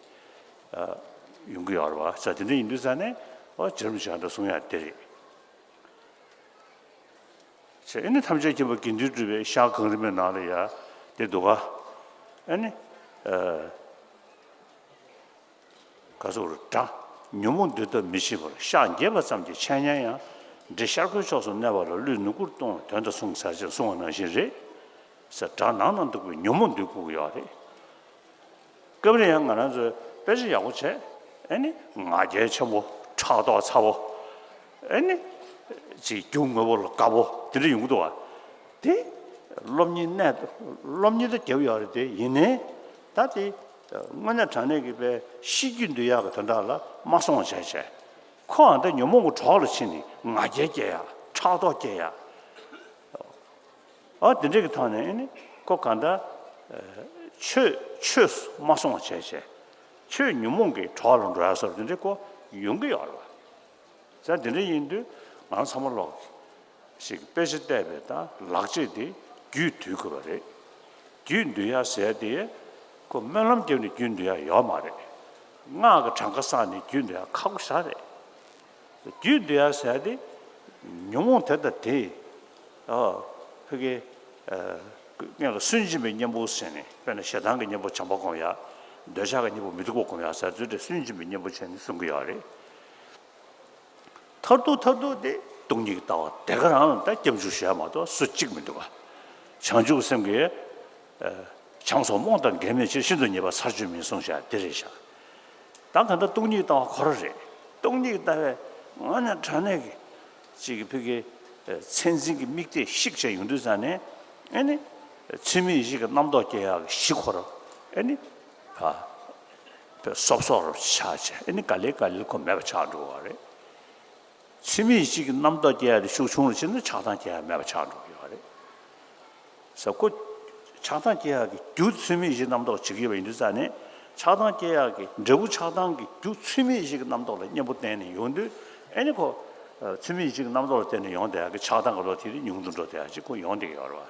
ཡོང་གི་ཡོད་རེད་བ། ས་དེ་འདྲ་ཡིན་དུས་ཙང་ནས་ཨོ་རྗེ་རིན་པོ་ཆེ་ག་འདྲ་གསུང་ཡ་དེ་རེད། ཅེས་ཨེ་ནི་ཐམས་ཅད་མཁྱེན་པ་དགེ་འདུན་གྲུབ་པའི་ཤར་གངས་རི་མོའི་ནང་ལ་ཡ་དེ་འདུག་ག་ཨེ་ནི་ཨ་ག་ཟེར་དགྲ་ཉོན་མོངས་འདུལ་ཐབས་མི་ཤེས་པར་ཤགས་འགྱེད་པ་ཙམ་གྱིས་འཆད་ཉན་ཡང་། འདྲེ་ཤར་ཁོའི་ཕྱོགས་སུ་གནས་པ་ལ་བློས་ནུ་འགུར་གཏོང་བའི་དོན་དུ་གསུངས་ཟེར་ཅེས་གསུངས་པ་ནང་བཞིན་རེད། ཟེར་དགྲ་ནང་ན་འདུག་པའི་ཉོན་མོངས་འདུལ་དགོས་ཀྱི་ཡོད་རེད། སྐབས་རེ་ཡང་ང་རང་ཚོས་དཔེ་ཆ་ཡག་པོ་བྱས། ཨེ་ནི་ང་རྒྱལ་ཆེན་པོ། ཕྲག་དོག་ཚ་བོ། ཨེ་ནི་ཅིག་རྒྱུ་དངོས་པོ་ལ་དགའ་བོ་དེ་འདྲ་ཡོང་གི་འདུག་བ། དེ་སློབ་གཉེར་གནད་སློབ་གཉེར་ད་རྒྱབ་ཡོད་རེད། དེ་ཡིན་ནའི་ད་དེ་དངོས་གནས་དྲང་གནས་ཀྱི་པའི་ཤེས་རྒྱུད་འདུལ་ཡག་གི་དོན་དག་ལ་མ་སོང་བ་བྱས་བྱས། ཁོའང་ད་ཉོན་མོངས་ཀྱི་གྲོགས་ལ་ཕྱིན་ནས་ང་རྒྱལ་སྐྱེ་ཡག་ཕྲག་དོག་སྐྱེ་ཡག་ཨ་དེ་འདྲ་གི་ཐོག་ནས་ཨེ་ནི་ཁོ་གང་ལྟར་ཆོས་ཆོས་སུ་མ་སོང་བ་བྱས་བྱས། ཆོས་ཉོན་མོངས་ཀྱི་གྲོགས་ལ་འགྲོ་ཡ་སོགས་དེ་འདྲ་ཁོ་ཡོང་གི་ཡོད་རེད་བ། ས་དེ་འདྲ་ཡིན་དུས་ང་རང་ཚང་མ་ལོག་ཞིག་དཔེ་ཆ་བལྟས་པའི་ད་ལག་རྗེས་དེ་རྒྱུད་འདུལ་དགོས་པ་རེད། རྒྱུད་འདུལ་ཡ་ཟེར་དེ་ཁོ་སྨོན་ལམ་བརྒྱབ་ནས་རྒྱུད་འདུལ་ཡ་ཡོད་མ་རེད། སྔགས་ཀྱི་གྲངས་ཀ་བསགས་ནས་རྒྱུད་འདུལ་ཡ་ཁག་པོ་ཞེ་དྲག་རེད། རྒྱུད་འདུལ་ཡ་ཟེར་ཡ་དེ་ཉོན་མོངས་དེ་དང་དེ། ཨ་ཕ་གི་ཨ་སྔོན་ལ་སུན་འབྱིན་པའི་གཉེན་པོ་ཟེར་ནས། དཔེར་ན་ཞེ་སྡང་གི་གཉེན་པོ་བྱམས་པ་སྒོམ་ཡ། འདོད་ཆགས་ཀྱི་གཉེན་པོ་མི་སྡུག་པ་སྒོམ་ཡ་ཟེར་ཚུལ་དེ་སུན་འབྱིན་པའི་གཉེན་པོ་བྱས་ནས་གསུང་གི་ཡོད་རེད། མཐར་ཐུག་མཐར་ཐུག་དེ་སྟོང་ཉིད་ཀྱི་ལྟ་བ་དེ་ག་རང་ལ་ད་སྐྱབས་འཇུག་ཞུ་ཡ་མ་གཏོགས་སུ་གཅིག་མི་འདུག་ག་བྱང་ཆུབ་སེམས་ཀྱིས་ཨ་བྱམས་སོགས་རྨོངས་དང་འགལ་མེད་ཕྱིར། ཤིན་ཏུ་ཉེས་པ་ཚར་གཅོད་མིན་གསུངས་བཞག་དེ་རེད་བཞག་ད་ག་ད་སྟོང་ཉིད་ལྟ་བ་ཁོ་རང་རེད། སྟོང་ཉིད་ལྟ་བའི་དངོས་གནས་དྲང་གནས་ཀྱི་ཅིག་གི་ཕ་གི་ཨ་མཚན་འཛིན་གྱི་དམིགས་གཏད་བཤིག་བྱས་ཡོང་དུས་ཙང་ནས། ཨེ་ནི་ཚུལ་མིན་ཡིད་བྱེད་ཀྱི་རྣམ་རྟོག་སྐྱེ་ཡག་གི་གཞི་ཁོ་རང་ཨེ་ནི་ཨ་སོབ་སོབ་རུ་ཆགས་བྱས། ཨེ་ནི་ག་ལེ་ག་ལེ་ཁོ་མེད་པ་ཆགས་འགྲོ་བ་རེད། ཚུལ་མིན་ཡིད་བྱེད་ཀྱི་རྣམ་རྟོག་སྐྱེ་ཡ་དེ་ཤུགས་ཆུང་རུ་ཕྱིན་ན་ཆགས་སྡང་སྐྱེ་ཡ་མེད་པ་ཆགས་འགྲོ་གི་ཡོད་རེད། ས་ཁོ་ཆགས་སྡང་སྐྱེ་ཡ་གི་རྒྱུ་ཚུལ་མིན་ཡིད་བྱེད་རྣམ་རྟོག་བྱེད་ཀྱི་ཡོད་པ་ཡིན་དུས་ཙང་ནས། ཆགས་སྡང་སྐྱེ་ཡ་གི་འབྲས་བུ་ཆགས་སྡང་གི་རྒྱུ་ཚུལ་མིན་ཡིད་བྱེད་ཀྱི་རྣམ་རྟོག་ལ་གཉེན་པོ་བསྟེན་ནས་ཡོང་དུས། ཨེ་ནི་ཁོ་ཚུལ་མིན་ཡིད་བྱེད་ཀྱི་རྣམ་རྟོག་ལ་བརྟེན་ནས་ཡོང་བསྡད་ཡ་གི་ཆགས་སྡང་གི་བློ་དེ་ཉུང་དུ་འགྲོ་བསྡད་ཡ་ཅིག་ཁོ་ཡོང་བསྡད་ཀྱི་ཡོད་རེད་བ།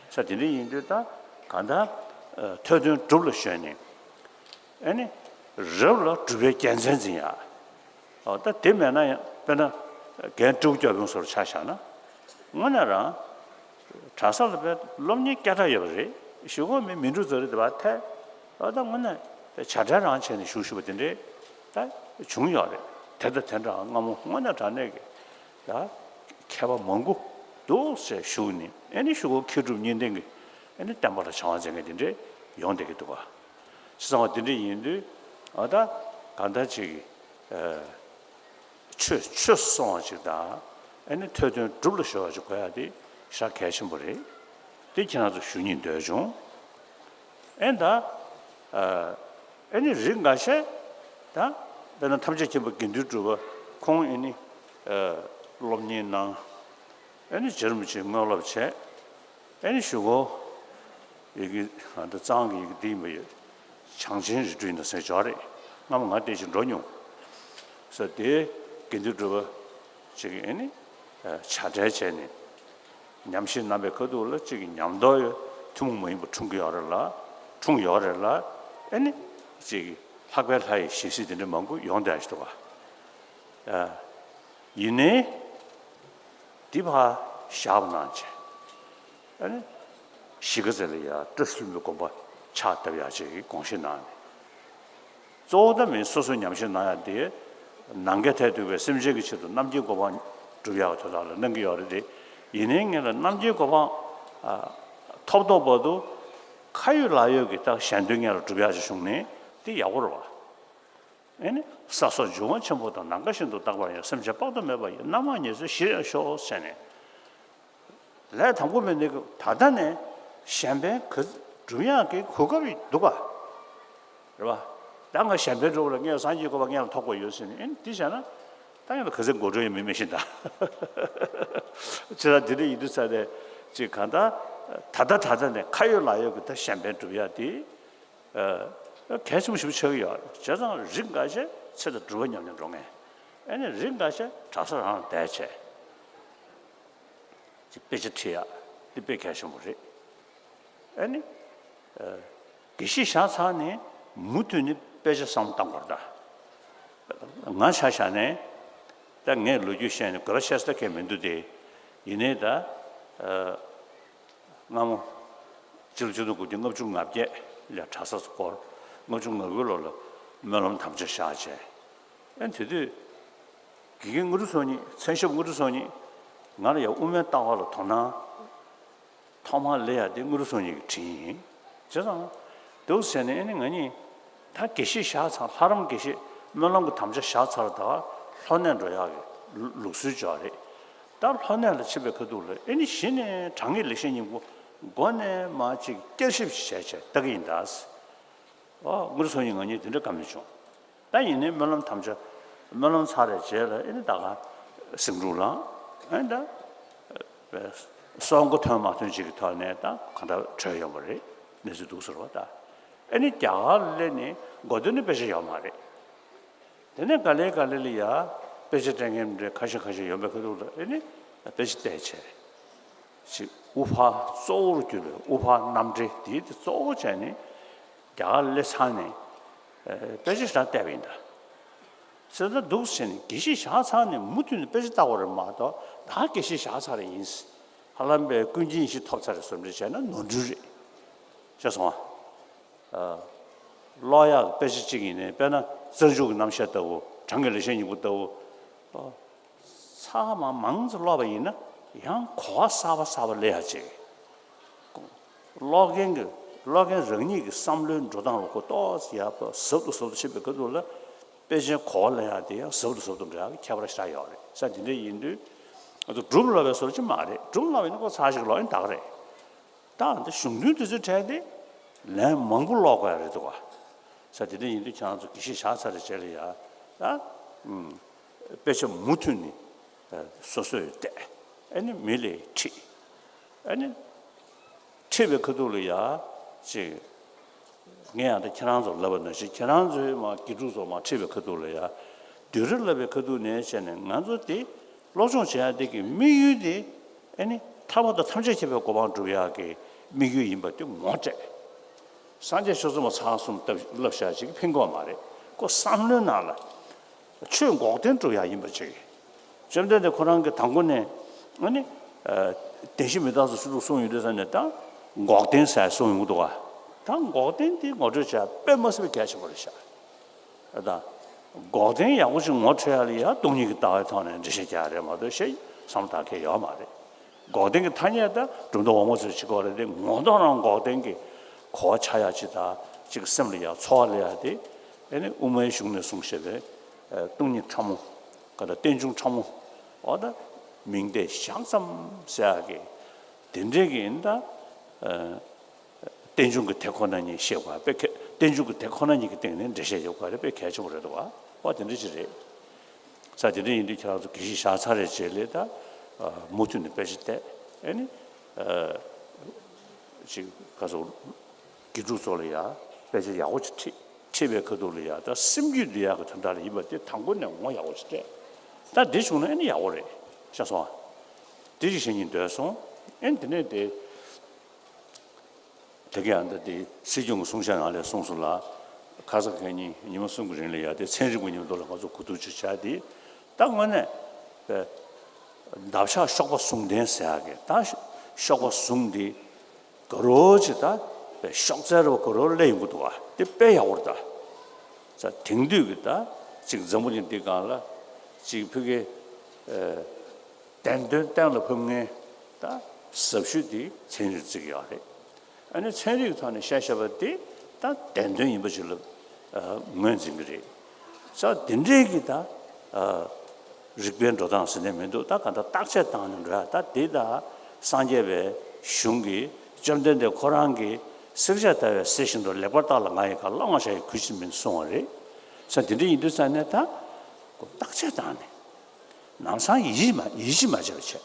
ས་དེ་འདྲ་ཡིན་དུས་ད་གང་ལྟར་ཐོས་དོན་སྒྲུབ་ལ་ཞོན་ནས། ཨེ་ནི་རབ་ལ་སྒྲུབ་པའི་རྒྱལ་མཚན་འཛིན་ཡ། ཨོ་ད་དེ་མེད་ན་ཡང་དཔེར་ན་རྒན་སྤྲེའུ་སྐྱབས་ཡོང་སོར་ཆ་བཞག་ན། དངོས་གནས་རང་གྲྭ་ས་ལ་བས་སློབ་གཉེར་སྐད་གྲགས་ཡོད་པ་རེད། གཞུག་གུ་མི་མི་འགྲོ་ཚོ་རེད་དེ་བ་ཐལ། ཨོ་ད་དངོས་གནས་བྱ་བྲལ་རང་བྱས་ནས་བཞུགས་བཞུགས་པ་དེ་འདྲས་ད་བྱུང་ཡོད་རེད། དེ་ད་དེ་འདྲ་སྔ་མོ་དངོས་གནས་དྲང་གནས་ཀྱི་ད་མཁས་པ་མང་པོ་འདུག་ཟེར་བཞུགས་ནས། ཨེ་ནི་གཞུག་གུ་མཁས་གྲུབ་གཉིས་ལྡན་གྱི་ཨེ་ནི་བསྟན་པ་ལ་བྱ་བ་མཛད་མཁན་དེ་འདྲས་ཡོང་བསྡད་ཀྱི་འདུག་ག་བྱས་ཙང་བ་དེ་འདྲ་ཡིན་དུས། ཨ་ད་གང་ལྟར་ཅིག་ཨ་ཆོས་ཆོས་སུ་སོང་བ་ཅིག་དང་། ཨ་ནི་ཐོས་དོན་སྒྲུབ་ལ་གཞོལ་བ་ཅིག་དགོས་ཡ་དེ་ཞེ་དྲག་གལ་ཆེན་པོ་རེད། དེ་ཁྱེད་རང་ཚོ་ཞུ་སྙིང་འདོད་བྱུང་། ཨེ་ད་ཨ་ཨ་ནི་རིགས་འགའ་ཤས་ད་དཔེར་ན་ཐམས་ཅད་མཁྱེན་པ་དགེ་འདུན་གྲུབ་པ་ཁོང་ཨེ་ནི་ཨ་སློབ་གཉེར་གནང་། ཨེ་ནི་རྗེ་རིན་པོ་ཆེའི་དངོས་སློབ་བྱས། ཨེ་ནི་གཞུག་གུ་ཡི་གེ་ཨ་འདི་གཙང་གི་ཡི་གེ་འདི་ཡིན་པ་ཡོད། བྱང་ཆེན་རིགས་དྲུག་ཡིན་ན་ཟེར་འཇོག་རེད། སྔ་མོ་ང་དེ་ཅིག་འགྲོ་མྱོང་། ས་དེ་དགེ་འདུན་གྲུབ་པ་ཅིག་གིས་ཨེ་ནི་ཨ་བྱ་བྲལ་བྱས་ནས་ཉམས་བཞེས་གནང་པའི་ཁ་ཐུག་ལ་ཅིག་གི་ཉམས་རྟོགས་ཐུན་མོང་མ་ཡིན་པ་འཁྲུངས་ཀྱི་ཡོད་རེད་ལ། འཁྲུངས་ཡོད་རེད་ལ། ཨེ་ནི་ཅིག་ལྷག་པའི་ལྷ་ཡི་ཞལ་གཟིགས་དེ་འདྲ་མང་པོ་ཡོང་བསྡད་ཞིག་འདུག་ག་ཨ་ཡིན་ནའི། འདི་ཕར་བཞག་པ་གནང་བྱས། ཨ་ནི་གཞིས་ཀ་རྩེ་ལ་ཡ་བཀྲ་ཤིས་ལྷུན་པོའི་དགོན་པ་ཕྱག་བཏབ་ཡག་ཅིག་གི་དགོངས་བཞེས་གནང་ནས། གཙོ་བོ་ད་མི་སོ་སོའི་ཉམས་ཞིབ་གནང་ཡ་དེ། ནམ་མཁའི་མཐས་གཏུགས་པའི་སེམས་ཅན་གྱི་ཆེད་དུ་རྣམ་མཁྱེན་གོ་འཕང་སྒྲུབ་ཡག་གི་དོན་དག་ལ་གནང་གི་ཡོད་རེད་དེ། ཡིན་ནའི་ངས་ལ་རྣམ་མཁྱེན་གོ་འཕང་ཨ། ཐོབ་ཐོབ་བར་དུ་ཁ་ཡོད་ལག་ཡོད་ཀྱི་ད་གཞན་དོན་ངས་ལ་སྒྲུབ་ཡག་ཅིག་བྱུང་ནས་དེ་ཡག་པོ་རེད་བ། ཨེ་ནི། ས་སོགས་འབྱུང་བ་ཆེན་པོ་དང་། ནམ་མཁའ་བཞིན་དུ་རྟག་པར་ཡང་། སེམས་ཅན་དཔག་ཏུ་མེད་པ་ཡི། རྣམ་མང་ཉེར་འཚོའི་གཞིར་ཡང་ཤོག་ཟེར་ནས། ལས་དང་པོ་མེད་ནི་ད་ལྟ་ནས་གཞན་ཕན་ག་སྒྲུབ་ཡག་གི་གོ་སྐབས་འདུག་ག་རེད་བ། ད་ང་གཞན་ཕན་སྒྲུབ་པ་ལ་ངས་སངས་རྒྱས་གོ་འཕང་ངས་ལ་ཐོབ་དགོས་ཡོད་ཟེར་ནས། ཨེ་ནི་འདི་བྱས་ན་ད་ཡང་ལ་ག་ཚད་མགོ་འཕྲོ་ཡང་མི་མེད་བཞིན་ད། ཅི་ལ་འདི་འདྲ་ཡིན་དུས་ཚ་དེ་ཅིག་གང་ལྟར་ད་ལྟ་ད་ལྟ་ནས་ཁ་ཡོད་ལག་ཡོད་ཀྱི་ད་གཞན་ཕན་སྒྲུབ་ཡག་དེ། ཨ། གལ་ཆེན་པོ་ཞིག་ཆགས་ཀྱི་ཡོད་རེད། བྱས་ཙང་རིགས་འགའ་ཤས་ཚེ་དང་སྒྲུབ་པ་ཉམས་ནས་འགྲོ་མཁན། ཨེ་ནི་རིགས་འགའ་ཤས་གྲྭ་ས་རང་ལ་བསྡད་བྱས་ཅིག་དཔེ་ཆ་ཁྲིད་ཡག་འདི་དཔེ་གལ་ཆེན་པོ་རེད། ཨེ་ནི། ཨ། དགེ་བཤེས་བཞག་ཚར་ནས་མུ་མཐུད་ནས་དཔེ་ཆ་བསམ་བློ་བཏང་དགོས་རེད་ད། ང་ཆ་བཞག་ནས་ད་ངས་ལོ་རྒྱུས་བཤད་ནས་དགོས་པ་བཤད་ས་ད་གང་ཡང་མི་འདུག་སྟེ། ཡིན་ནའི་ད། ཨ། སྔ་མོ་ཕྱི་ལོ་ཆིག་སྟོང་དགུ་བརྒྱ་ལྔ་བཅུ་ང་བརྒྱད་ལ་གྲྭ་ས་སུ་སྐོར། ལྔ་བཅུ་ང་དགུ་ལོ་ལ་སྨོན་ལམ་དམ་བཅའ་བཞག་བྱས། ཨེ་དེ་དུས་དགེ་རྒན་དངོས་གྲུབ་ཚོགས་གཉིས། མཚན་ཞབས་དངོས་གྲུབ་ཚོགས་གཉིས། ང་ལ་ཡང་དབུ་མའི་ལྟ་བ་ལ་དོ་སྣང་ཐོག་མར་སླེབས་ཡག་དེ་དངོས་གྲུབ་ཚོགས་གཉིས་ཀྱིས་དྲིས་ཡིན། བྱས་ཙང་འདུག་ཟེར་ནས། ཨེ་ནི་ང་གཉིས་ད་དགེ་བཤེས་བཞག་ཚར། ལྷ་རམས་དགེ་བཤེས་སྨོན་ལམ་གྱི་དམ་བཅའ་བཞག་ཚར། ད་ལྷོ་གནས་འགྲོ་ཡག་གི་ལུགས་སྲོལ་ཅིག་ཡོད་རེད། ད་ལྷོ་གནས་ལ་ཕྱིན་པའི་ཁ་ཐུག་ལ། ཨེ་ནི་གཞི་ནས་དྲང་ངེས་ལེགས་བཤད་སྙིང་པོ་མགོ་ནས་མར་ཅིག་བསྐྱར་ཞིབ་བྱས་བྱས་ལྟ་གི་ཡིན་ད། ཨོ། དངོས་གྲུབ་ཚོགས་གཉིས་ང་གཉིས་དེ་འདྲ་བཀའ་མོལ་བྱུང་། ད་ཡིན་ནའི་སྨོན་ལམ་དམ་བཅའ། སྨོན་ལམ་ཚར་བའི་རྗེས་ལ་ཨེ་ནི་ད་ག་སེང་འབྲུག་ལངས། ཨེ་ནི་ད་སྲོག་མགོ་ཐོན་མ་ཐོན་ཅིག་གི་ཐོག་ནས་ད་གང་ལྟར་བྲོས་ཡོང་བ་རེད། གནས་ཚུལ་འདུག་ཟེར་བ་ད། ཨེ་ནི་རྒྱ་གར་སླེབས་ནས་འགོ་སྟོད་ནས་དཔེ་ཆ་ཡོད་མ་རེད། དེ་ནས་ག་ལེ་ག་ལེ་ལ་ཡ་དཔེ་ཆ་སྤྲད་མཁན་འདྲ་ཁ་ཤས་ཁ་ཤས་ཡོང་བའི་ཁ་ཐུག་ལ། ཨེ་ནི་དཔེ་ཆ་བལྟས་བྱས། ཅིག་དབུ་ཕར་གཙོ་བོར་གྱུར་པའི་དབུ་ཕར་རྣམ་འགྲེལ་དེ་དེ་གཙོ་བོ་བྱས་ནས་རྒྱ་གར་སླེབས་ཚར་ནས། ཨ། དཔེ་ཆ་ཞེ་དྲག་བལྟས་པ་ཡིན་ད། ཟེར་ད་འདུག་ཟེར་ནས་དགེ་བཤེས་བཞག་ཚར་ནས་མུ་མཐུད་ནས་དཔེ་ཆ་ལྟ་བ་རེད་མ་གཏོགས། ད་དགེ་བཤེས་བཞག་ཚར་རེད་ཡིན། ཧ་ལམ་པའི་ཀུན་མཁྱེན་བཞི་ཐོབ་ཚར་རེད་བཟོ་འདྲ་བྱས་ན་ནོར་འཁྲུལ་རེད། ཤེས་སོང་ཨ། ཨ། ཀློག་ཡག་གི་དཔེ་ཆ་གཅིག་ཡིན་ནའི། དཔེར་ན་རྩ་འཇུག་གི་རྣམ་བཤད་ལྟ་བུ། དྲང་ངེས་ལེགས་བཤད་སྙིང་པོ་ལྟ་བུ། ཨ། ཚང་མ་མང་ཙམ་ཀློག་པ་ཡིན་ན་ཡང་གོ་བ་གསར་པ་གསར་པ་སླེབས་ཡག་ཅིག་ཀློག་མཁན་གྱི། ཀློག་མཁན་རང་ཉིད་ཀྱི་བསམ་བློའི་འགྲོ་སྟངས་ལ་ཁོ་ཏོག་ཙམ་ཡག་པོ་ཟབ་ཏུ་ཟབ་ཏུ་ཕྱིན་པའི་ཁ་ཐུག་ལ། དཔེ་ཆའི་གོ་བ་སླེབས་ཡག་དེ་ཡང་ཟབ་ཏུ་ཟབ་ཏུ་འགྲོ་ཡག་གི་ཁྱད་པར་ཞེ་དྲག་ཡོད་རེད། ས་དེ་འདྲ་ཡིན་དུས། ང་ཚོ་སྒྲུབ་སློབ་པའི་བཟོ་འདྲ་ཅིག་མ་རེད། སྒྲུབ་སློབ་ཡིན་ན་ཁོ་ཚར་ཞིག་ཀློག་ཡིན་ད་ག་རེད། ད་འདི་གཞུང་དོན་དུས་ཚོད་བྲལ་ཏེ་ལན་མང་པོ་ཀློག་དགོས་ཡ་རེད་འདུག་ག་ས་དེ་འདྲ་ཡིན་དུས་ཁྱེད་རང་ཚོ་དགེ་བཤེས་བཞག་ཚར་རེ་བྱས་ལ་ཡ། ད་ཨུམ། དཔེ་ཆ་མུ་མཐུད་ནས་སོ་སོས་བལྟས། ཨ་ནི་མི་ལ་ཁྲིད། ཨ་ནི་ཁྲིད་པའི་ཁ་ཐུག་ལ་ཡ་ཅིག་ངས་ཡང་ད་ཁྱེད་རང་ཚོར་ལབ་པ་ནང་བཞིན། ཁྱེད་རང་ཚོས་མར་དགེ་ཕྲུག་ཚོ་མར་ཁྲིད་པའི་ཁ་ཐུག་ལ་ཡ། བསྡུས་གྲྭ་བསླབ་པའི་ཁ་ཐུག་ནས་བྱས་ནས་ང་ཚོ་དེ་སློབ་སྦྱོང་བྱེད་ཡག་དེ་གི་དམིགས་ཡུལ་དེ། ཨ་ནི་ཐར་པ་དང་ཐམས་ཅད་མཁྱེན་པའི་གོ་འཕང་སྒྲུབ་ཡག་གི་དམིགས་ཡུལ་ཡིན་པ་དེ་ངོ་སྤྲད། སངས་རྒྱས་ཆོས་ཚོགས་མ་ཚང་གསུམ་བསླབ་བྱ་ཞིག་ཕན་གྱི་མ་རེད། ཁོ་བསམ་བློའི་ནང་ལ་ཆོས་འགོག་བདེན་སྒྲུབ་ཡག་ཡིན་པ་ཅིག་བཅོམ་ལྡན་འདས་ཁོ་རང་གིས་དང་པོ་ནས། ཨ་ནི་ཨ། བདེན་བཞི་མི་རྟག་སོགས་སུ་གསུངས་ཡོད་དུས་ཙ་ནས། ད་འགོག་བདེན་ཟེར་གསུངས་ཡོང་གི་འདུག་ག་ད་འགོག་བདེན་དེ་ངོ་སྤྲོད་བྱ་དཔེ་མ་སྲིད་པའི་གལ་ཆེན་པོ་རེད་ཤག་ད་འགོག་བདེན་ཡག་པོ་ཞིག་ངོ་འཕྲོད་ཡག་ལ་ཡ་སྟོང་ཉིད་ཀྱི་ལྟ་བའི་ཐོག་ནས་འགྲེལ་བཤད་རྒྱག་ཡག་རེད་མ་གཏོགས་གཞན་བསམ་བློ་བཏང་མཁན་ཡོད་མ་རེད། འགོག་བདེན་གྱི་ཐ་སྙད་ད་གྲུབ་མཐའ་འོག་མ་ཚོས་བྱེད་དགོས་རེད་དེ། ངོ་ཐོག་རང་འགོག་བདེན་གྱི་གོ་བ་ཆགས་ཡག་ཅིག་དང་། ཅིག་སེམས་ལ་ཡ་ཚོར་བ་སླེབས་ཡག་དེ། ཨ་ནི་དབུ་མའི་གཞུང་ནས་གསུངས་བཞག་པའི་ཨ། སྟོང་ཉིད་ཕྲ་མོ། ག་ད་རྟེན་འབྱུང་ཕྲ་མོ། འོ་ད་མིང་བརྡས་བཞག་ཙམ་ཟེར་ཡག་གི་དེ་འདྲའི་གི་ཡིན་ད། ཨ། རྟེན་འབྱུང་གི་དེ་ཁོ་ན་ཉིད་ཤེས་དགོས་པ་དཔེ་གལ། རྟེན་འབྱུང་གི་དེ་ཁོ་ན་ཉིད་ཀྱི་སྟེང་ནས་འགྲེལ་བཤད་རྒྱག་དགོས་པ་རེད། དཔེ་གལ་ཆེན་པོ་རེད་འདུག་ག་འོ་དེ་འདྲ་ཅིག་རེད། ས་དེ་འདྲ་ཡིན་དུས་ཁྱེད་རང་ཚོ་དགེ་བཤེས་བཞག་ཚར་རེ་བྱས་ལས་ད། ཨ། མུ་མཐུད་ནས་དཔེ་ཆ་བལྟས། ཨ་ནི་ཨ། ཅིག་ག་ཚོད། དགེ་ཕྲུག་ཚོ་ལ་ཡ་དཔེ་ཆ་ཡག་པོ་ཅིག་ཁྲིད། ཁྲིད་པའི་ཁ་ཐུག་ལ་ཡ་ད་སེམས་རྒྱུད་འདི་ཡག་གི་དོན་དག་ལ་ཡིན་པ་དེ་དང་པོ་ནས་ངོ་ཡག་པོ་ཅིག་སྤྲད། ད་འདི་བྱུང་ན་ཨ་ནི་ཡག་པོ་རེད་ཤག་སོང་ཨ། དེ་ཅིག་བྱེད་སྙིང་འདོད་སོང་། ཨ་ནི་དེ་ནས་དེ། དེ་ག་ཡང་ད་དེ་སྲིད་སྐྱོང་གི་གསུང་བཤད་ནང་ལ་གསུངས་སོང་ལ། ཁ་ས་ག་ཉིན་ཉི་མ་གསུམ་གྱི་རིང་ལ་ཡ་དེ་ཚན་རིག་པ་མཉམ་དུ་ལ་ང་ཚོ་གོ་བསྡུར་ཅིག་བྱ་དེ། ད་དངོས་གནས་པའི་འདབ་ཆགས་གཤོག་པ་ཟུང་ལྡན་ཟེར་ཡག་གི། ད་གཤོག་པ་ཟུང་དེ་ག་རོ་ཅིག་ད་པའི་གཤོག་རྩལ་ར་བ་ག་རོ་སླེབས་ཡོང་གི་འདུག་ག་དེ་དཔེ་ཡག་པོ་རེད་ད། ས་དེང་དུས་ཀྱི་ད་ཅིག་འཛམ་བུ་གླིང་འདི་སྒང་ལ་ཅིག་ཕ་གི་བདེན་དོན་གཏན་ལ་ཕབ་མཁན་ད་ཟབ་ཤོས་དེ་ཚན་རིག་བརྩི་གི་ཡོད་རེད། ཨ་ནི་ཚན་རིག་ཐོག་ནས་བཤད་བཤད་པ་དེ་ད་བདེན་དོན་ཡིན་པ་ཞིག་ལ་ངོས་འཛིན་གྱི་རེད། ས་དེ་འདྲའི་གི་ད་རིག་པའི་འགྲོ་སྟངས་ཟེར་ནས་མི་འདུག་ད་ག་ད་བརྟག་དཔྱད་བཏང་ནས་འགྲོ་ཡ། ད་དེ་ད་སངས་རྒྱས་པའི་གཞུང་གི་བཅོམ་ལྡན་འདས་ཁོ་རང་གི་བསྲེག་བཅད་བརྡར་བའི་གསེར་བཞིན་དུ་ལེགས་པར་བརྟགས་ལ་ང་ཡི་བཀའ་བླང་བར་བྱ་ཡི་གུས་ཕྱིར་མིན་གསུང་བ་རེད། ས་དེ་འདྲ་ཡིན་དུས་ཙང་ནས་ད་ཁོ་བརྟག་དཔྱད་བཏང་ནས་ལམ་སང་ཡིད་མ་ཡིད་ཆེས་མ་བྱས་པ་བྱས།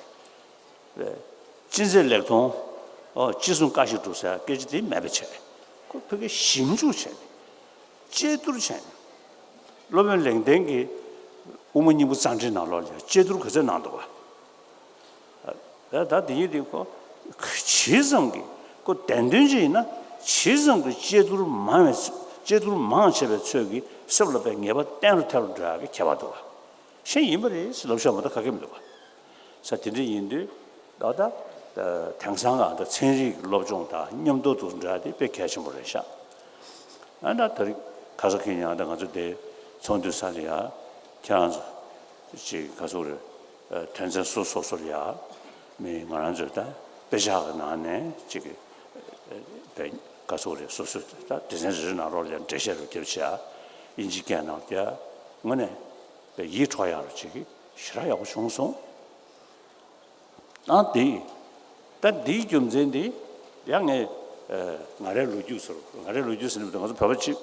ཅི་མཛད་ལེགས་མཐོང་། ཨོ་ཅི་གསུང་བཀའ་བཞིན་སྒྲུབ་ཟེར་སྐད་ཆ་དེ་མེད་པ་བྱས། ཁོ་ཕ་གི་ཞིབ་འཇུག་བྱས་ནས་དཔྱད་བསྡུར་བྱས་ནས་སློབ་དཔོན་ལེགས་ལྡན་གྱི་དབུ་མ་སྙིང་པོ་རྩ་འགྲེལ་ནང་ལོགས་ལ་དཔྱད་བསྡུར་ག་ཚོད་གནང་འདུག་བ། ད་ད་དེ་ཡིན་དུས་ཁོ་ཇི་ཙམ་གྱི་ཁོ་བདེན་དོན་ཅིག་ཡིན་ན་ཇི་ཙམ་གྱི་དཔྱད་བསྡུར་མང་བའི་དཔྱད་བསྡུར་མང་བྱས་པའི་ཚོད་ཀྱིས་སེམས་ལ་དཔེ་ངེས་པ་གཏན་རུ་ཐལ་རུ་འགྲོ་ཡག་གི་ཁྱད་པར་འདུག་བ། ཤེས་ཡིན་པ་རེད་ཟེར་ལབ་ཤོག་མ་གཏོགས་ག་གེ་མི་འདུག་བ། ས་དེ་འདྲ་ཡིན་དུས་ད་ལྟ་དེང་སང་ག་ད་ཚན་རིག་སློབ་སྦྱོང་དང་མཉམ་དུ་འདུག་འདྲ་དེ་དཔེ་གལ་ཆེན་པོ་རེད་ཤག་ཨ་ད་ད་རེས་ཁ་ས་ཁེ་ཉང་ད་ང་ཚོ་དེ་ཚོགས་འདུ་ས་ལ་ཡ་ཁྱེད་རང་ཚོ་ཅིག་ག་ཚོད་རེད། དོན་ཚན་སོ་སོ་སོ་ལ་ཡ་མི་ང་རང་ཚོ་ད་དཔེ་ཆ་གི་ནང་ནས་ཅིག་དཔེ་ག་ཚོད་རེད། སོ་སོ་ད་སྡེ་ཚན་རེ་རེ་ནང་ལོགས་ལ་ཡ་འགྲེལ་བཤད་རུ་རྒྱབ་བྱས་དབྱིན་ཇི་སྐད་ནང་ལ་ཡ་དངོས་གནས་དཔེ་ཡིད་འཕྲོག་ཡག་རུ་ཅིག་ཞེ་དྲག་ཡག་པོ་བྱུང་སོང་། ཨ་དེ། ད་འདིའི་རྒྱུ་མཚན་དེ་ཡང་ངས་ཨ་ང་རའི་ལོ་རྒྱུས་ཟེར། ང་རའི་ལོ་རྒྱུས་ཟེར་ནས་ང་ཚོ་བོད་པ་གཅིག་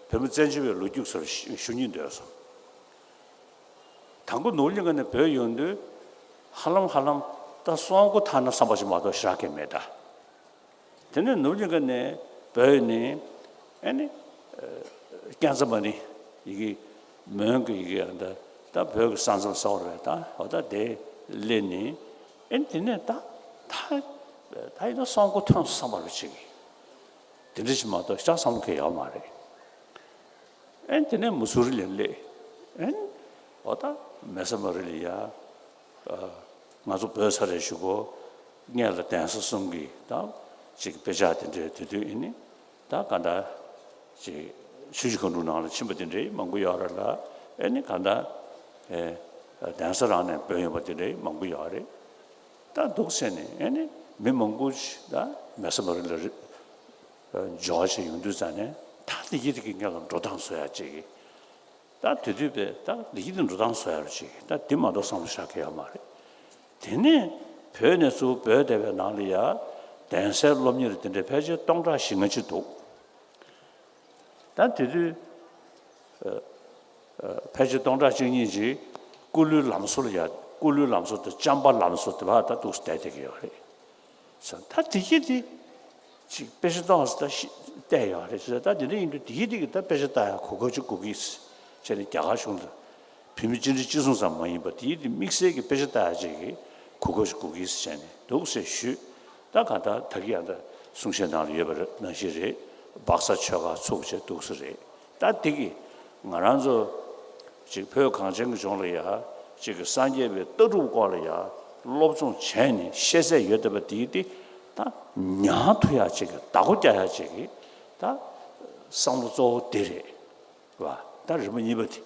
བོད་མི་བཙན་བྱོལ་བའི་ལོ་རྒྱུས་ཟེར་ཞུ་ཞུ་སྙིང་འདོད་སོང་། དང་པོ་ནོར་གླིང་ཁ་ནས་བྲོས་ཡོང་དུས་ཧ་ལམ་ཧ་ལམ་ད་སོང་གོ་ཐ་ན་བསམ་པ་ཞིག་མ་གཏོགས་ཞེ་དྲག་གི་མེད་ད། དེ་ནས་ནོར་གླིང་ཁ་ནས་བྲོས་ནས་ཨ་ནི་ཨ་རྐྱང་ཚ་མ་ཎི་ཡི་གེ་མོན་གྱི་ཡི་གེ་ཨ་ད་ད་བོད་ཀྱི་ས་མཚམས་གསར་པ་རེད། ད་འོ་ད་དེ་སླེབས་ནས་ཨ་ནི་དེ་ནས་ད་ད་ད་ཡིན་ན་སོང་གོ་ཐོན་བསམ་པ་རུ་བྱེད་ཀྱི་དེ་འདྲ་ཞིག་མ་གཏོགས་ཞེ་དྲག་བསམ་བློ་འཁེལ་ཡོད་མ་རེད། ཨེ་དེ་ནས་མུ་སུ་རི་ལ་སླེབས། ཨེ་འོ་ད་མེ་ས་མ་རི་ལ་ཡ། ཨ་ང་ཚོ་བོད་ས་རེད་ཞུ་གོ། སྔས་ལ་གདན་ས་གསུམ་གྱི་ད་ཅིག་དཔེ་ཆ་དེ་འདྲའི་དེ་དུས་ཨེ་ནི་ད་ག་འདྲ་ཅིག་ཆུ་བཞི་སྒང་དྲུག་ནང་ལ་ཕྱིན་པ་དེ་འདྲའི་མང་པོ་ཡོད་རེད་ལ། ཨེ་ནི་ག་འདྲ་ཨེ་གདན་ས་རང་ནས་བོད་ཡོང་པ་དེ་འདྲའི་མང་པོ་ཡོད་རེད། ད་འདུག་ཟེར་ནས་ཨེ་ནི་མི་མང་པོ་ཞིག་ད་མེ་ས་མ་རི་ལ་རི་འབྱོར་བ་ཞིག་ཡོང་དུས་ཙང་ནས་ད་འདི་གི་དེ་གི་སྔས་ལ་འགྲོ་སྟངས་བཟོ་ཡ་ཅིག་གི་ད་དེ་དུས་པས་ད་འདི་གི་དེ་འགྲོ་སྟངས་བཟོ་ཡ་རུ་ཅིག་གི་ད་འདི་མ་གཏོགས་བསམ་བློ་ཞེ་དྲག་འཁེལ་ཡོད་མ་རེད། དེ་ནས་བོད་ནས་ཚུར་བོད་སྡེ་བའི་ནང་ལ་ཡ་གདན་སའི་སློབ་གཉེར་དེ་འདྲའི་ཕལ་ཆེར་སྟོང་ཕྲག་བཞི་ལྔ་ཅིག་འདུག་ད་དེ་དུས་ཨ་ཨ་ཕལ་ཆེར་སྟོང་ཕྲག་གཅིག་གཉིས་ཅིག་སྐུ་ལུས་ལམ་བཟོ་ལ་ཡ། སྐུ་ལུས་ལམ་བཟོ་དང་བྱམས་པ་ལམ་བཟོ་དེ་བར་ད་འདུག་སེ་བསྡད་བསྡད་ཀྱི་ཡོད་རེད། ས་ད་དེ་གི་དེ་ཅིག་དཔེ་ཆ་གཏོང་ས་ད་ཤི་བལྟས་ཡོད་རེད། ས་ད་དེ་འདྲ་ཡིན་དུས་དེ་གི་དེ་གི་ད་དཔེ་ཆ་ལྟ་ཡ་གོ་སྐབས་ཅིག་དགོས་ཀྱི་ཟེར་ནས་རྒྱ་གར་གཞུང་ལ་བོད་མི་སྤྱི་འཐུས་གཅིག་མཚུངས་ཙམ་མ་ཡིན་པ་དེ་གི་དེ་དམིགས་བསལ་གྱི་དཔེ་ཆ་ལྟ་ཡ་ཅིག་གི་གོ་སྐབས་ཅིག་དགོས་ཀྱི་ཟེར་ནས་འདུག་སེ་ཞུས། ད་ག་ད་ད་གི་ཡང་ད་གསུང་བཤད་ནང་ལ་ཡོད་པ་རེད། ནང་བཞིན་རེད། སྦག་ས་ཆོས་སྒར་ཚུགས་བྱས་འདུག་སེ་རེད། ད་དེ་གི་ང་རང་ཚོ་ཅིག་བོད་གངས་ཅན་གྱི་ལྗོངས་ལ་ཡ་ཅིག་གི་སངས་རྒྱས་པའི་ལྟ་གྲུབ་སྐོར་ལ་ཡ་སློབ་སྦྱོང་བྱས་ནས་ཤེས་ཚད་ཡོད་བསྡད་པ་དེ་དེ་ད་ཉར་ཐུབ་ཡ་ཅིག་གི་བདག་པོ་རྒྱག་ཡ་ཅིག་གི་ད་བསམ་བློ་གཙོ་བོ་དེ་རེད་བ། ད་རིམ་པ་གཉིས་པ་དེ་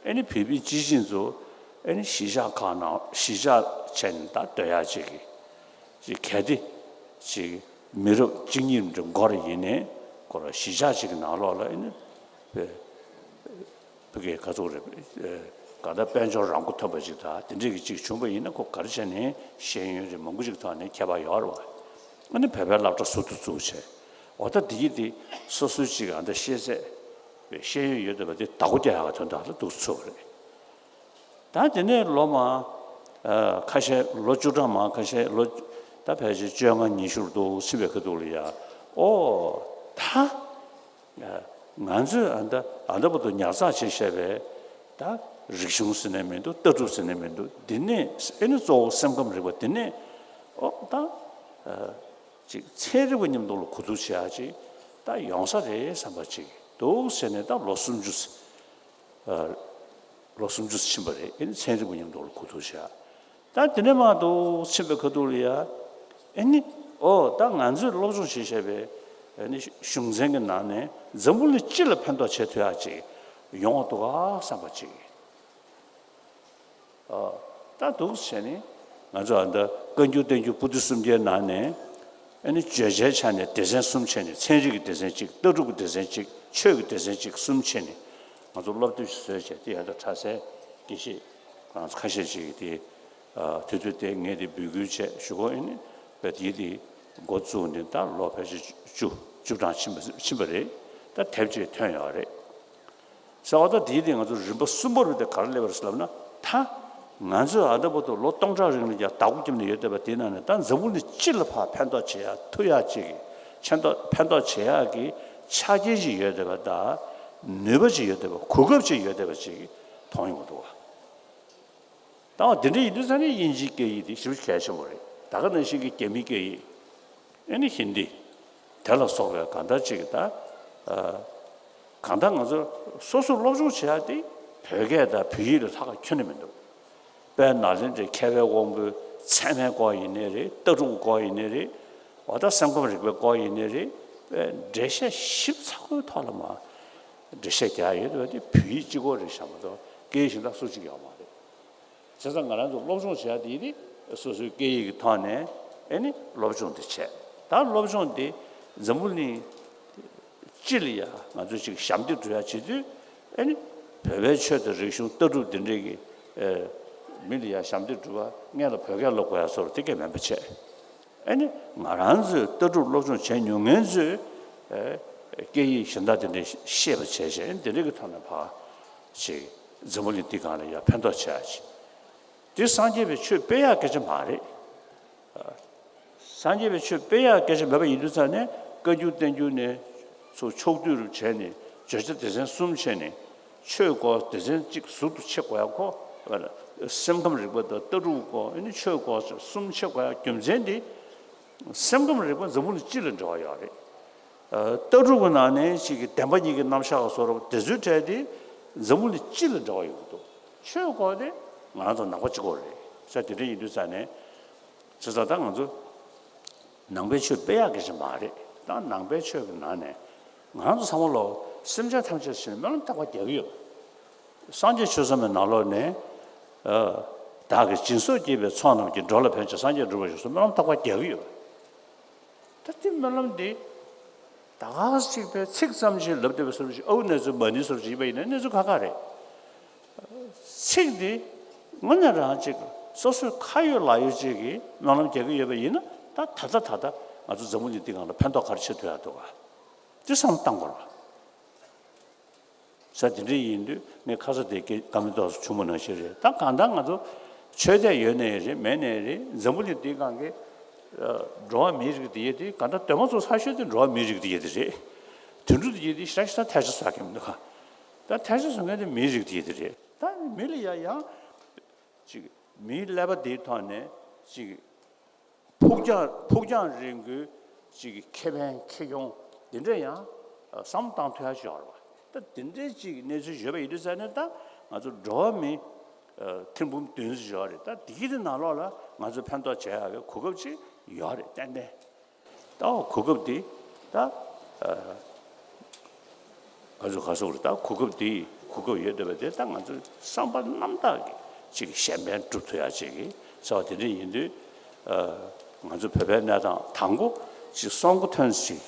ཨེ་ནི་བོད་མི་སྤྱི་བྱིངས་ཚོ་ཨེ་ནི་གཞིས་ཆགས་ཁག་ནང་གཞིས་ཆགས་བྱས་ནས་ད་སྡོད་ཡ་ཅིག་གི་ཅིག་གལ་ཏེ་ཅིག་མི་རབས་གཅིག་གཉིས་འདྲ་འགོར་ཡིན་ནའི་ཁོ་ར་གཞིས་ཆགས་ཅིག་གི་ནང་ལོགས་ལ་ཨེ་ནི་བོད་བོད་སྐད་ག་ཚོད་རེད། ག་ད་དཔལ་འབྱོར་རང་མགོ་ཐོན་པ་ཅིག་དང་དེ་འདྲས་ཀྱི་ཅིག་བྱུང་པ་ཡིན་ན་ཁོ་ག་རེ་བྱས་ནས་ཤེས་ཡོན་རེད་མང་པོ་ཅིག་ཐོག་ནས་ཁྱད་པར་ཡོད་རེད་བ། ཨ་ནི་བོད་པའི་སློབ་གྲྭ་ཟུར་དུ་བཙུགས་བྱས། འོ་ད་འདི་གི་དེ་སོ་སོའི་ཅིག་ཨ་ད་ཤེས་ཚད་པའི་ཤེས་ཡོན་ཡོད་བསྡད་པ་དེ་བདག་པོ་རྒྱག་ཡག་གི་དོན་དག་ལ་འདུག་ཚུགས་པ་རེད། ད་དེ་ནས་ལོ་མ་ཨ་ཁ་ཤས་ལོ་བཅུ་གྲངས་མ་ཁ་ཤས་ལོ་ད་ཕལ་ཆེར་བཅོ་ལྔ་ཉི་ཤུར་འདུག་ཕྱིན་པའི་ཁ་ཐུག་ལ་ཡ། ཨོ་ད་ཨ་ང་ཚོས་ཨ་ད་ཨ་ད་བར་དུ་ཉར་ཚགས་བྱས་བཞག་པའི་ད་རིག་གཞུང་ཟེར་ནས་མི་འདུག་ལྟ་གྲུབ་ཟེར་ནས་མི་འདུག་འདི་ནས་ཨེ་ནི་གཙོ་བོ་སེམས་ཁམས་རིག་པ་འདི་ནས་ཨོ་ད་ཨ་ཅིག་ཚན་རིག་པ་མཉམ་དུ་ལ་གོ་བསྡུར་བྱེད་ཡག་ཅིག་ད་ཡོང་ས་རེད་བསམ་པ་ཅིག་འདུག་ཟེར་ནས་ད་ལོ་སུམ་ཅུ། ཨ་ལོ་སུམ་ཅུ་ཕྱིན་པ་རེད། ཨེ་ནི་ཚན་རིག་པ་མཉམ་དུ་ལ་གོ་བསྡུར་བྱས། ད་དེ་ནས་མར་འདུག་ཕྱིན་པའི་ཁ་ཐུག་ལ་ཡ། ཨེ་ནི་ཨོ་ད་ང་ཚོས་སློབ་སྦྱོང་བྱེད་བཞག་པའི་ཨེ་ནི་གཞུང་ཚན་གྱི་ནང་ནས་འཛམ་བུ་གླིང་སྤྱི་ལ་ཕན་ཐོགས་བྱེད་ཐུབ་ཡག་ཅིག་ ཡོང་བ་འདུག་ག་བསམ་པ་ཅིག་ཨ། ད་འདུག་བྱས་ནས་ང་ཚོ་ཨ་ད་བཀའ་འགྱུར་བསྟན་འགྱུར་པོ་ཏི་སུམ་བརྒྱའི་ནང་ནས་ཨ་ནི་བརྗོད་བྱའི་ཆ་ནས་སྡེ་ཚན་གསུམ་བྱས་ནས། ཚན་རིག་གི་སྡེ་ཚན་གཅིག་ལྟ་གྲུབ་ཀྱི་སྡེ་ཚན་གཅིག་ཆོས་ཀྱི་སྡེ་ཚན་གཅིག་གསུམ་བྱས་ནས་ང་ཚོ་སློབ་དེབ་ཞིག་བཟོས་བྱས། དེ་ཡང་ད་གྲྭ་སའི་དགེ་བཤེས་ཁོ་རང་ཚོ་ཁ་ཤས་ཅིག་གིས་དེ་ཨ་དེ་དུས་དེ་ངས་དེ་འབོད་སྐུལ་བྱས་ཞུ་གོ་ཨ་ནི་བས་དེ་དེ་འགོ་བཙུགས་ནས་ད་ལོ་ཕལ་ཆེར་བཅུ་བཅུ་གྲངས་ཕྱིན་པ་ཕྱིན་པ་རེད། ད་དེབ་ཅིག་ཐོན་ཡོད་རེད། ཟེར་བ་ད་དེའི་སྟེང་ང་ཚོ་རིམ་པ་གསུམ་པ་རུ་དེ་ག་རེ་སླེབས་པ་རེད་ཟེར་ལབ་ན། ད་ང་ཚོས་ཨ་ད་བར་དུ་ལོ་སྟོང་ཕྲག་རིང་ལ་ཡ་བདག་པོ་བརྒྱབ་ནས་ཡོད་བསྡད་པ་དེའི་ནང་ནས་ད་འཛམ་བུ་གླིང་སྤྱི་ལ་ཕར་ཕན་ཐོགས་བྱེད་ཡ་ཐུབ་ཡ་ཅིག་གི་ཕན་ཐོགས་ཕན་ཐོགས་བྱེད་ཡ་གི་ཆ་རྐྱེན་ཅིག་ཡོད་བསྡད་པ་དང་། ནུས་པ་ཅིག་ཡོད་བསྡད་པ། གོ་སྐབས་ཅིག་ཡོད་བསྡད་པ་ཅིག་མཐོང་ཡོང་གི་འདུག་བ། ད་འོ་དེ་འདྲ་ཡིན་དུས་ཙང་ནས་དབྱིན་ཇིའི་སྐད་ཡིག་དེ་ཞེ་པོ་གལ་ཆེན་པོ་རེད། ད་ག་ནང་བཞིན་གྱི་རྒྱ་མིའི་སྐད་ཡིག་ཨ་ནི་ཧིན་དི། དེ་ལ་སོགས་པའི་གང་ལྟར་ཅིག་ད། ཨ། གང་ལྟར་ང་ཚོ་སོ་སོ་སློབ་སྦྱོང་བྱེད་ཡ་དེ་བོད་སྐད་དང་བོད་ཡིག་ལས་ལྷག་ག་ཁྱོན་ནས་མི་འདུག་དཔལ་ནཱ་ལེནྡྲའི་མཁས་པའི་དབང་པོའི་ཚད་མའི་སྐོར་ཡིན་ནའི་རེད། ལྟ་གྲུབ་སྐོར་ཡིན་ནའི་རེད། འོ་ད་སེམས་ཁམས་རིག་པའི་སྐོར་ཡིན་ནའི་རེད། དཔེ་འགྲེལ་བཤད་ཞིབ་ཚགས་པོའི་ཐོག་ལ་མར་འགྲེལ་བཤད་རྒྱག་ཡ་ཡོད་པ་དེ་བོད་ཡིག་གཅིག་པོ་རེད་བཞག་མ་གཏོགས་སྐད་ཡིག་གཞན་དག་སུ་གཅིག་ཡོད་མ་རེད། བྱས་ཙང་ང་རང་ཚོ་སློབ་སྦྱོང་བྱེད་ཡ་དེ་ནི་སོ་སོའི་སྐད་ཡིག་གི་ཐོག་ནས་ཨེ་ནི་སློབ་སྦྱོང་དེ་བྱས། ད་སློབ་སྦྱོང་དེ་འཛམ་བུ་གླིང་སྤྱི་ལ་ཡ་ང་ཚོས་ཅིག་ཞབས་འདེགས་སྒྲུབ་ཡ་བྱེད་དུས་ཨེ་ནི་བོད་པའི་ཆོས་དང་རིག་གཞུང་ལྟ་གྲུབ་དེ་འདྲའི་གི་ཨེ་མི་ལ་ཡ་ཞབས་འདེགས་སྒྲུབ་པ་སྔོན་ལ་བོད་སྐད་སློབ་དགོས་ཡ་བཟོ་འདྲ་དེ་གས་མིན་པ་བྱས། ཨེ་ནི་ང་རང་ཚོས་ལྟ་གྲུབ་སློབ་སྦྱོང་བྱས་མྱོང་མཁན་ཚོས་ཨེ་སྐད་ཡིག་གཞན་དག་དེ་འདྲ་ཤེས་པ་བྱས་བྱས། ཨེ་ནི་དེ་འདྲའི་གི་ཐོག་ནས་ཕར་ཅིག་འཛམ་བུ་གླིང་འདི་སྒང་ལ་ཡ་ཕན་ཐོགས་བྱེད་ཡ་ཅིག་དེ་སངས་རྒྱས་པའི་ཆོས་སྤེལ་ཡག་སྐད་ཆ་མ་རེད། སངས་རྒྱས་པའི་ཆོས་སྤེལ་ཡག་སྐད་ཆ་མེད་པ་ཡིན་དུས་ཙང་ནས་བཀའ་འགྱུར་བསྟན་འགྱུར་ནས་ཚུར་ཕྱོགས་བསྡུས་རུ་བྱས་ནས་བརྗོད་བྱ་སྡེ་ཚན་གསུམ་བྱས་ནས་ཆོས་སྐོར་སྡེ་ཚན་གཅིག་ཟུར་དུ་ཕྱེ་དགོས་ཡག་ཁོ། སེམས་ཁམས་རིག་པ་དང་ལྟ་གྲུབ་སྐོར། ཨ་ནི་ཆོས་སྐོར་གསུམ་ཕྱེ་དགོས་ཡག་རྒྱུ་མཚན་དེ། སེམས་ཁམས་རིག་པ་འཛམ་བུ་གླིང་སྤྱི་ལ་འབྲེལ་བ་ཡོད་རེད། ཨ། ལྟ་གྲུབ་ཀྱི་ནང་ནས་ཅིག་གི་བདེན་པ་གཉིས་ཀྱི་རྣམ་གཞག་བཟོ་འདྲ་དེ་ཚོའི་གྲས་དེ་འཛམ་བུ་གླིང་སྤྱི་ལ་འབྲེལ་བ་ཡོད་ཀྱི་འདུག་ཆོས་སྐོར་དེ་ང་རང་ཚོ་ནང་པ་གཅིག་པོ་རེད་ཟེར། དེ་འདྲ་ཡིན་དུས་ཙང་ནས་བྱས་ཙང་ད་ང་ཚོ་ནང་པའི་ཆོས་སྤེལ་ཡག་གི་ཞིག་མ་རེད། ད་ནང་པའི་ཆོས་ཀྱི་ནང་ནས་ང་རང་ཚོ་ཚང་མ་ལོ་སེམས་ཅན་ཐམས་ཅད་ཕྱིར་སྨོན་ལམ་རྟག་པར་རྒྱག་གི་ཡོད། སངས་རྒྱས་ཆོས་གསུངས་པའི་ནང་ལོགས་ནས། ཨ། བདག་གིས་སྦྱིན་སོགས་བགྱིས་པའི་ཚོགས་རྣམས་ཀྱིས། འགྲོ་ལ་ཕན་ཕྱིར་སངས་རྒྱས་འགྲུབ་པར་ཤོག་གསུངས་སྨོན་ལམ་རྟག་པར་རྒྱག་གི་ཡོད། ད་དེ་སྨོན་ལམ་འདི་ད་ག་ཅིག་པའི་ཚིག་ཙམ་ཞིག་ལབ་བསྡད་པའི་བཟོ་འདྲ་ཞིག་ཨའུ་གནས་ཚུལ་མ་ཎི་བཟོ་འདྲ་ཞིག་ཡིན་པ་ཡིན་ན་གནས་ཚུལ་ཁག་ཁག་རེད། ཚིག་འདི་དངོས་གནས་རང་ཅིག་སོ་སོའི་ཁ་ཡོད་ལག་ཡོད་ཅིག་གིས་སྨོན་ལམ་རྒྱག་གི་ཡོད་པ་ཡིན་ན། ད་ད་ལྟ་ད་ལྟ་ང་ཚོ་འཛམ་བུ་གླིང་འདི་སྒང་ལ་ཕན་ཐོགས་ག་རེ་བྱེད་ཐུབ་ཡག་འདུག་ག་དེ་བསམ་བློ་བཏང་དགོས་རེད་པ། ས་དེ་འདྲ་ཡིན་དུས་ངས་ཁ་ས་དེ་སྐད་ཀ་མེད་ཏོག་ཙམ་བྱུང་བ་ནང་བཞིན་རེད། ད་གང་ལྟར་ང་ཚོ་ཆོས་དད་ཡོད་ནའི་རེད་མེད་ནའི་རེད། འཛམ་བུ་གླིང་འདིའི་སྒང་གི་འགྲོ་བ་མིའི་རིགས་འདི་ཡས་དེ་གང་ལྟར་གདོད་མ་ཚོ་ས་ཤོད་དེ་འགྲོ་བ་མིའི་རིགས་འདི་ཡས་དེ་རེད། དུད་འགྲོ་འདི་ཡས་དེ་ཞེ་དྲག་ཞེ་དྲག་ཐལ་ཆ་བཟོ་མཁན་མི་འདུག་ག་ད་ཐལ་ཆ་བཟོ་མཁན་དེ་མིའི་རིགས་འདི་ཡས་དེ་རེད། ད་མི་ལ་ཡ་ཡང་ཅིག་མིའི་ཀླད་པ་འདིའི་ཐོག་ནས་ཅིག་ཕུགས་རྒྱང་ཕུགས་རྒྱང་རིང་པོའི་ཅིག་ཁེ་ཕན་ཁེ་གྱོང་འདི་འདྲ་ཡང་བསམ་བློ་བཏང་ཐུབ་ཡ་ཅིག་ཡོད་རེད་པ། ད་འདི་འདྲའི་ཅིག་གནས་ཚུལ་ཡོད་པ་ཡིན་དུས་ཙང་ནས་ད་ང་ཚོ་འགྲོ་བ་མི་ཐེར་འབུམ་བདུན་ཙམ་ཡོད་རེད། ད་འདི་གི་ནང་ལོགས་ལ་ང་ཚོ་ཕན་ཐོགས་བྱེད་ཡག་གི་གོ་སྐབས་ཅིག་ཡོད་རེད་ཏན་ཏན། ད་གོ་སྐབས་འདི་ད་ཨ། ང་ཚོ་ག་སོགས་རེད། ད་གོ་སྐབས་འདི་གོ་སྐབས་ཡོད་བསྡད་པ་དེ་ད་ང་ཚོའི་བསམ་པ་རྣམ་དག་གི་ཅིག་གཞན་ཕན་སྒྲུབ་ཐུབ་ཡ་ཅིག་གི་བྱ་བ་དེ་འདྲ་ཡིན་དུས། ཨ། ང་ཚོ་བོད་པའི་གནས་སྟངས་དང་པོ་ཅིག་སྲོག་མགོ་ཐོན་ཅིག་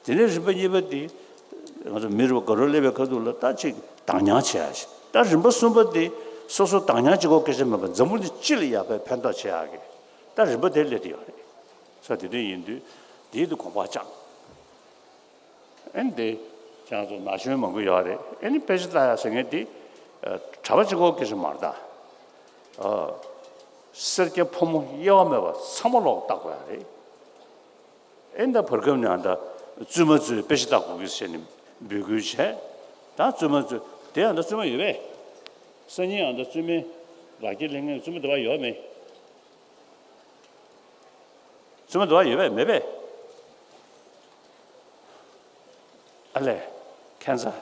དེ་ནས་རིམ་པ་གཉིས་པ་འདི་ང་ཚོ་མི་རུ་དགའ་རབ་སླེབས་པའི་ཁ་ཐུག་ལ་ད་ཅིག་དྭང་མྱང་བྱེད་ཡ་ཅིག་ད་རིམ་པ་གསུམ་པ་འདི་སོ་སོ་དྭང་མྱང་བྱེད་དགོས་སྐད་ཆ་མེད་པར་འཛམ་བུ་གླིང་སྤྱི་ལ་ཡག་པའི་ཕན་ཐོགས་བྱེད་ཡག་གི་ད་རིམ་པ་དེ་སླེབས་བསྡད་ཡོད་རེད། ས་དེ་འདྲ་ཡིན་དུས་དེའི་དུ་དགོངས་པ་བཅངས། ཨེ་འདི་ཁྱེད་རང་ཚོ་ན་གཞོན་མང་པོ་ཡོད་རེད། ཨེ་ནི་དཔེ་ཆ་ལྟ་ཡ་ཟེར་མཁན་འདི་གྲྭ་པ་གཅིག་པོ་སྐད་ཆ་མ་རེད་ད། ཨ། སེར་སྐྱ་ཕོ་མོ་དབྱེ་བ་མེད་པ་ཚང་མ་ལོག་ལྟ་དགོས་ཡ་རེད། ཨེ་འདི་བར་སྐབས་ནས་ཨ་ད་བཙུན་མ་ཚོས་དཔེ་ཆ་ལྟ་དགོས་ཀྱི་ཟེར་ནས་འབོད་སྐུལ་བྱས། ད་བཙུན་མ་ཚོས་དེ་ཨ་ད་བཙུན་མ་ཡོད་པས། སང་ཉིན་ཨ་ད་བཙུན་མའི་ལག་འཁྱེར་ལེན་མཁན་བཙུན་མ་དེ་བ་ཡོད་མེད། བཙུན་མ་དེ་བ་ཡོད་པས་མེད་པས། ཨ་ལས། ཁྱད་མཚར།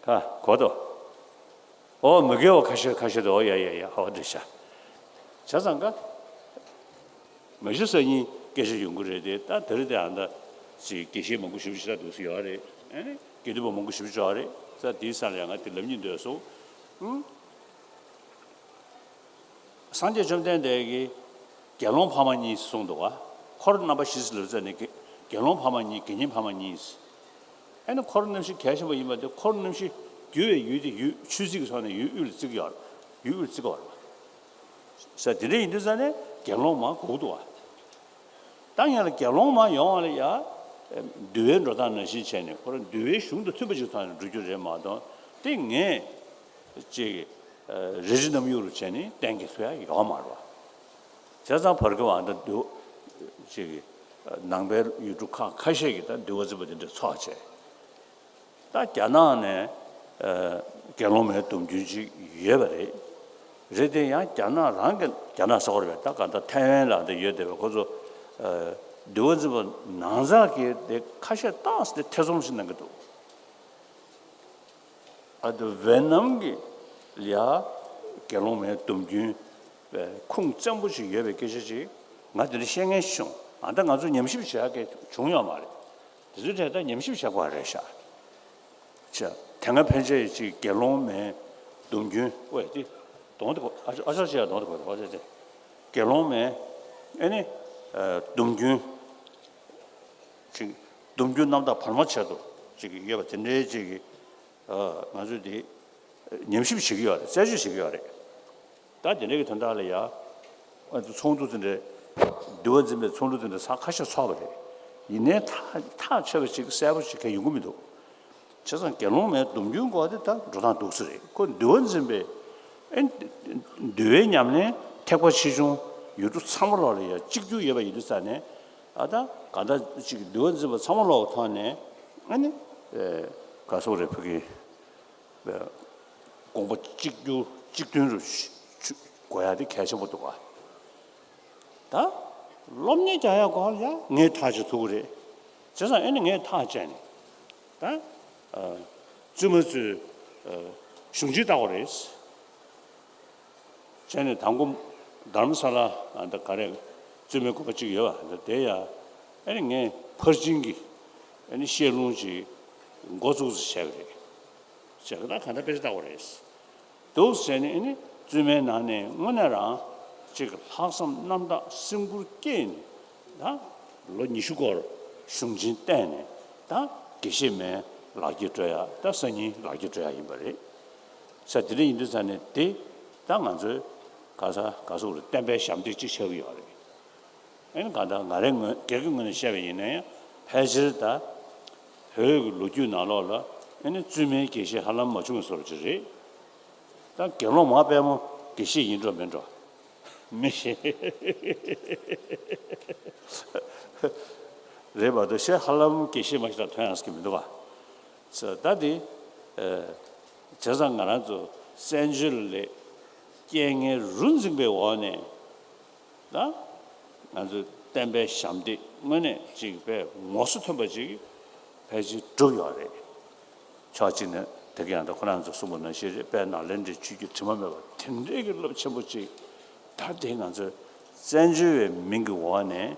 ཁ་གོ་དོ། ཨོ་མི་དགེ་བ་ཁ་ཤས་ཁ་ཤས་དོ། ཨོ་ཡ་ཡ་ཡ། ཧ་བ་འདྲི་ཤ། བྱས་ཙང་ཀ་མ་གཞི་སང་ཉིན་སྐད་ཆ་ཡོང་གི་རེད་དེ། ད་དེ་རིང་དེ་ཨ་ད་ཅིག་དགེ་བཤེས་མང་པོ་ཞིབ་ཞིབ་ད་འདུག་སེ་ཡོད་རེད། ཨ་ནི་ དགེ་འདུན་པ་མང་པོ་ཞེ་པོ་ཅིག་ཡོད་རེད། ད་དེའི་ས་ལ་ཡང་ང་དེ་ལབ་སྙིང་འདོད་སོང་། ཨུམ། སངས་རྒྱས་བཅོམ་ལྡན་འདས་ཀྱིས་དགེ་སློང་ཕ་མ་གཉིས་གསུངས་འདུག་ག། འཁོར་རྣམ་པ་བཞི་ཟེར་ལབ་ཙ་ནས་དགེ་དགེ་སློང་ཕ་མ་གཉིས། དགེ་བསྙེན་ཕ་མ་གཉིས། ཨ་ནི་འཁོར་རྣམ་བཞི་གལ་ཆེན་པོ་ཡིན་པ་དེ། འཁོར་རྣམ་བཞི་རྒྱུ་བའི་ཡུལ་དེ་ཡུལ་ཆོས་སྲིད་ཀྱི་ཐོག་ནས་ཡུལ་དབུས་ལ་བརྩི་གི་ཡོད། ཡུལ་དབུས་ལ་བརྩི་གི་ཡོད་རེད་པ། ས་དེ་འདྲ་ཡིན་དུས་ཙ་ནས་དགེ་སློང་མར་དགོས་འདུག་བ། ད་ཡང་ལ་དགེ་སློང་མར་ཡོང་བ་ལ་ཡ། འདུལ་བའི་འགྲོ་སྟངས་ནང་བཞིན་བྱས་ནས། ཁོ་རང་འདུལ་བའི་གཞུང་དང་མཐུན་པ་ཅིག་ཐོག་ནས་འགྲོ་རྒྱུ་རེད་མ་གཏོགས། དེ་ངས་ཅིག་རེ་རེ་རྣམ་གཡུག་རུ་བྱས་ནས་གཏན་འཁེལ་ཐུབ་ཡ་ཡོད་མ་རེད་བ། བྱས་ཙང་བར་སྐབས་ཨ་ད་འདུལ། ཅིག་ནང་པའི་ཡུལ་གྲུ་ཁག་ཁ་ཤས་ཀྱིས་ད་འདུལ་བ་འཛིན་པ་དེ་འདྲ་ཚོགས་བྱས། ད་རྒྱ་ནག་ནས་ཨ་དགེ་སློང་མའི་སྡོམ་རྒྱུན་ཅིག་ཡོད་པ་རེད། རེད་དེ་ཡང་རྒྱ་ནག་རང་གི། རྒྱ་ནག་ཟེར་བ་རེད་པས། ད་ག་ད་ཐའེ་ཝན་ལ་འདི་ཡོད་བསྡད་པའི་ཁོ་ཚོ་ཨ་འདུལ་བ་འཛིན་པ་ནང་ཚགས་ཀྱི་དེ་ཁ་ཤས་ཏོག་ཙམ་དེ་ཐེ་ཚོམ་ཞིག་གནང་གི་འདུག། ཨ་ད་ཝེ་ནམ་གྱི་ལ་ཡ་དགེ་སློང་མའི་སྡོམ་རྒྱུན་ཁུངས་བཙན་པོ་ཞིག་ཡོད་པའི་སྐད་ཆ་ཅིག་ང་དེ་འདྲ་བཤད་མཁན་ཞིག་བྱུང་། ཨ་ད་ང་ཚོ་ཉམས་ཞིབ་བྱེད་ཡག་གི་བྱུང་ཡོད་མ་རེད། དེ་ཚོའི་གྲས་ད་ཉམས་ཞིབ་བྱེད་དགོས་རེད་ཤག། ཅེས་དེ་སྔ་ཕན་ཆད་ཅིག་དགེ་སློང་མའི་སྡོམ་རྒྱུན། ཨོ་ཡ་དེ་གདོང་དེ་གོ། ཨ་ཅག་ཨ་ཅག་ཅེས་གདོང་དེ་གོ། ཨ་ཅག་ཅེས་དགེ་སློང་མའི་ཨེ་ནི་ཨ་སྡོམ་རྒྱུན་ཅིག། སྡོམ་རྒྱུན་རྣམ་དག་བར་མ་ཆད་དུ་ཅིག་ཡོད་པ་དེ་འདྲའི་ཅིག་གི་ཨ་ང་ཚོས་དེ་ཉམས་ཞིབ་བྱེད་ཀྱི་ཡོད་རེད། རྩད་གཅོད་བྱེད་ཀྱི་ཡོད་རེད། ད་དེ་འདྲའི་གི་དོན་དག་ལ་ཡ། ཨ་ཚོགས་འདུ་དེ་འདྲའི་འདུལ་བ་འཛིན་པའི་ཚོགས་འདུ་དེ་འདྲ་ཚང་ཁ་ཤས་ཚོགས་པ་རེད། ཡིན་ནའི་ཐག་ཐག་ཆོད་པ་ཅིག་གསལ་པོ་ཅིག་གང་ཡོང་གི་མི་འདུག། བྱས་ཙང་དགེ་སློང་མའི་སྡོམ་རྒྱུན་སྐོར་དེ་ད་འགྲོ་སྟངས་འདུག་སེ་རེད། ཁོ་འདུལ་བ་འཛིན་པའི་ཨེ་འདུལ་བའི་ཉམས་ལེན་ཐེག་པ་ཆེ་ཆུང་ཡུལ་གྲུ་ཚང་མ་ལོག་ལ་ཡ་གཅིག་གྱུར་ཡོད་པ་ཡིན་དུས་ཙ་ནས། ཨ་ད་ག་ད་ཅིག་འདུལ་བ་འཛིན་པ་ཚང་མ་ལོག་ཐོག་ནས་ཨ་ནི་ཨེ་ག་སོགས་རེད། ཕ་གི་དགོངས་པ་གཅིག་གྱུར་གཅིག་མཐུན་རུ་ཞུ་ཞུ་དགོས་ཡ་དེ་གལ་ཆེན་པོ་འདུག་ག། ད་སློབ་གཉེར་རྒྱག་ཡ་སྐོར་ལ་ཡ་ངས་ཐག་གཅོད་ཐུབ་ཀྱི་རེད། བྱས་ཙང་ཨེ་ནི་ངས་ཐག་བཅད་ནས་ད་ཨ་བཙུན་མ་ཚོས་ཨ་གཞུང་ཆེན་ལྟ་དགོས་རེད། བྱས་ནས་དང་པོ་དྷ་རམ་ས་ལ་ཨ་ད་ག་རེ་བཙུན་མའི་དགོན་པ་གཅིག་ཡོད་པ། ད་དེ་ཡ་ཨེ་ནི་ངས་ཕར་ཕྱིན་གྱི་ཨེ་ནི་བཤད་ལུང་ཅིག་འགོ་བཙུགས་ཚེ་བྱས་པ་རེད། བྱས་ཙང་ད་ག་འདྲ་དཔེ་ཆ་ལྟ་དགོས་རེད། འདུག་ཟེར་ནས་ཨེ་ནི་བཙུན་མའི་ནང་ནས་དངོས་གནས་རང་ཅིག་ལྷག་བསམ་རྣམ་དག་སེམས་ཁུར་བསྐྱེད་ནས། ད་ལོ་ཉི་ཤུ་སྐོར་གཞུང་ཆེན་བསྟན་ནས། ད་དགེ་བཤེས་མའི་ལག་ཁྱེར་སྤྲོད་ཡ། ད་སང་ཉིན་ལག་ཁྱེར་སྤྲོད་ཡ་ཡིན་པ་རེད། ས་དེ་འདྲ་ཡིན་དུས་ཙ་ནས་དེ་ད་ང་ཚོའི་ག་ས་ག་སོག་རེད། བསྟན་པའི་ཞབས་འདེགས་ཅིག་ཆགས་ཀྱི་ཡོད་རེད། ཨེ་ནི་གང་ལྟར་ང་རའི་ངོས། སྒེར་གྱི་ངོས་ནས་བཤད་པ་ཡིན་ན་ཡང་། ཕལ་ཆེར་ད་བོད་ཀྱི་ལོ་རྒྱུས་ནང་ལོགས་ལ་ཨེ་ནི་བཙུན་མའི་དགེ་བཤེས་ཧ་ལམ་མ་བྱུང་བའི་བཟོ་འདྲ་ཅིག་རེད། ད་དགེ་སློང་མ་དཔལ་མོ་དགེ་བཤེས་ཡིན་འགྲོ་མིན་འགྲོ་མི་ཤེས། རེད་མ་གཏོགས་གཞན་ཧ་ལམ་དགེ་བཤེས་མ་ཞིག་ད་ཐོན་ཡག་གི་མི་འདུག་ག། ས་ད་དེ་ཨ་བྱས་ཙང་ང་རང་ཚོ་བཙན་བྱོལ་ལ་རྐྱེན་ངན་རུ་འཛིངས་པའི་འོག་ནས། ད་ང་ཚོའི་བསྟན་པའི་ཞབས་འདེགས་དངོས་གནས་ཅིག་དཔེ་ངོ་སོ་ཐོན་པ་ཅིག་ཕལ་ཆེར་བསྒྲུབས་ཡོད་རེད། ཕྱོགས་གཅིག་ནས་དེ་ག་ཡང་ད་ཁོ་རང་ཚོ་གསུངས་པ་ནང་བཞིན་རེད། དཔལ་ནཱ་ལེནྡྲའི་ཆོས་ཀྱི་དྲི་མ་མེད་པ་དེ་འདྲའི་གི་རླབས་ཆེན་པོ་ཅིག། ད་དེ་ང་ཚོའི་བཙན་བྱོལ་བའི་མིང་གི་འོག་ནས་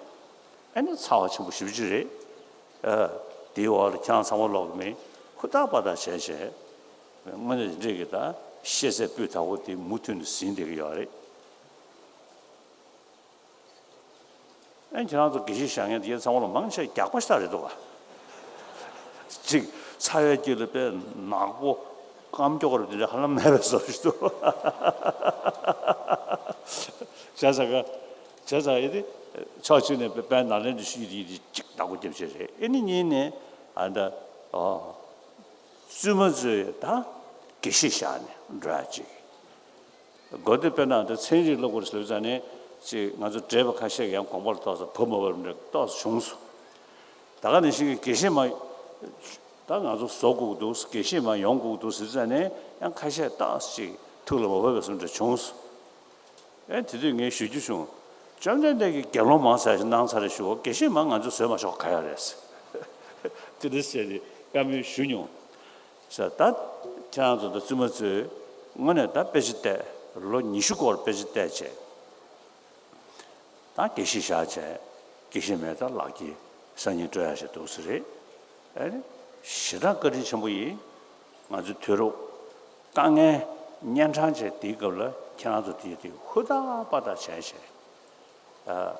ཨ་ནི་ཚ་བ་ཆེན་པོ་ཞེ་པོ་ཅིག་རེད། ཨ་དེའི་འོག་ལ་ཁྱེད་རང་ཚང་མ་ལོག་གི་མིན་ཧུར་ཐག་པ་ཐག་བྱས་བྱས། དངོས་གནས་དེ་འདྲའི་གི་ད་ཤེས་ཚད་སྤུས་དག་པོ་དེ་མུ་མཐུད་ནས་ཟིན་བསྡད་ཀྱི་ཡོད་རེད། ཨ་ཁྱེད་རང་ཚོ་དགེ་བཤེས་བཞེངས་མཁན་དེ་ཚང་མ་ལ་མང་ཆེ་རྒྱགས་པ་ཞེ་དྲག་རེད་འདུག་ག། གཅིག་ཚ་བའི་དཀྱིལ་ལ་དཔེ་ནག་པོ་སྐམ་ཀྱོག་རེད། དེ་འདྲ་ཧ་ལམ་མེད་པའི་བཟོ་ཞིག་འདུག། བྱས་ཙང་ག། བྱས་ཙང་ཨེ་དེ་ཕྱོགས་གཅིག་ནས་དཔལ་ནཱ་ལེནྡྲའི་ཆོས་ཀྱི་དེ་གཅིག་བདག་པོ་རྒྱབ་ཆེད་རེད། ཨེ་ནི་གཉིས་ནས་ཨ་ད་ཨོ་བཙུན་མ་ཚོས་ད་དགེ་བཤེས་བཞེངས་ནས་འགྲོ་ཡ་གཅིག། སྒོ་དེ་དཔེར་ན་ད་ཚན་རིག་སློབ་སྐོར་ཟེར་བ་ཙང་ནས་ཅིག་ང་ཚོ་བགྲེས་པ་ཁ་ཤས་ཀྱིས་ཡང་དགོངས་པ་ལ་ཏོག་ཙམ་བབ་མ་བབ་འདྲ་ཏོག་ཙམ་བྱུང་སོང་། ད་ག་ནང་བཞིན་གྱི་དགེ་བཤེས་མ། ད་ང་ཚོ་བཟོ་དགོས་ཀྱི་འདུག། དགེ་བཤེས་མ་ཡོང་དགོས་ཀྱི་འདུག་ཟེར་ཙང་ནས་ཡང་ཁ་ཤས་ཏོག་ཙམ་ཅིག་ཐུགས་ལ་མ་བབས་པ་བཟོ་འདྲ་བྱུང་སོང་། ཨེ་དེ་དུས་ངས་ཞུ་རྒྱུ་བྱུང་། བཅོམ་ལྡན་འདས་ཀྱིས་དགེ་སློང་མང་ཙམ་ཞིག་གནང་ཚར་རེད་ཞུ་བ། དགེ་བཤེས་མ་ང་ཚོ་བཟོས་མ་ཆོག་ག་ཡ་རེད། དེ་འདྲ་ཟེར་ཏེ་བཀའ་མོལ་ཞུ་མྱོང་། ས་ད་ཁྱེད་རང་ཚོ་ད་བཙུན་མ་ཚོས་དངོས་གནས་ད་དཔེ་ཆ་བལྟས། ལོ་ཉི་ཤུ་སྐོར་དཔེ་ཆ་བལྟས་བྱས། ད་དགེ་བཤེས་བཞག་བྱས། དགེ་བཤེས་མའི་ད་ལག་ཁྱེར་སང་ཉིན་སྤྲོད་ཡ་ཞིག་འདུག་ས་རེད། ཨ་ནི་ ཞེ་དྲག་བཀའ་དྲིན་ཆེན་པོ་ཡིན། ང་ཚོའི་དུས་རབས་དཀའ་ངལ་གཉན་འཕྲང་ཅན་དེའི་སྐབས་ལ་ཁྱེད་རང་ཚོ་དེ་དེ་ཧུར་ཐག་པ་ཐག་བྱས་བྱས། ཨ།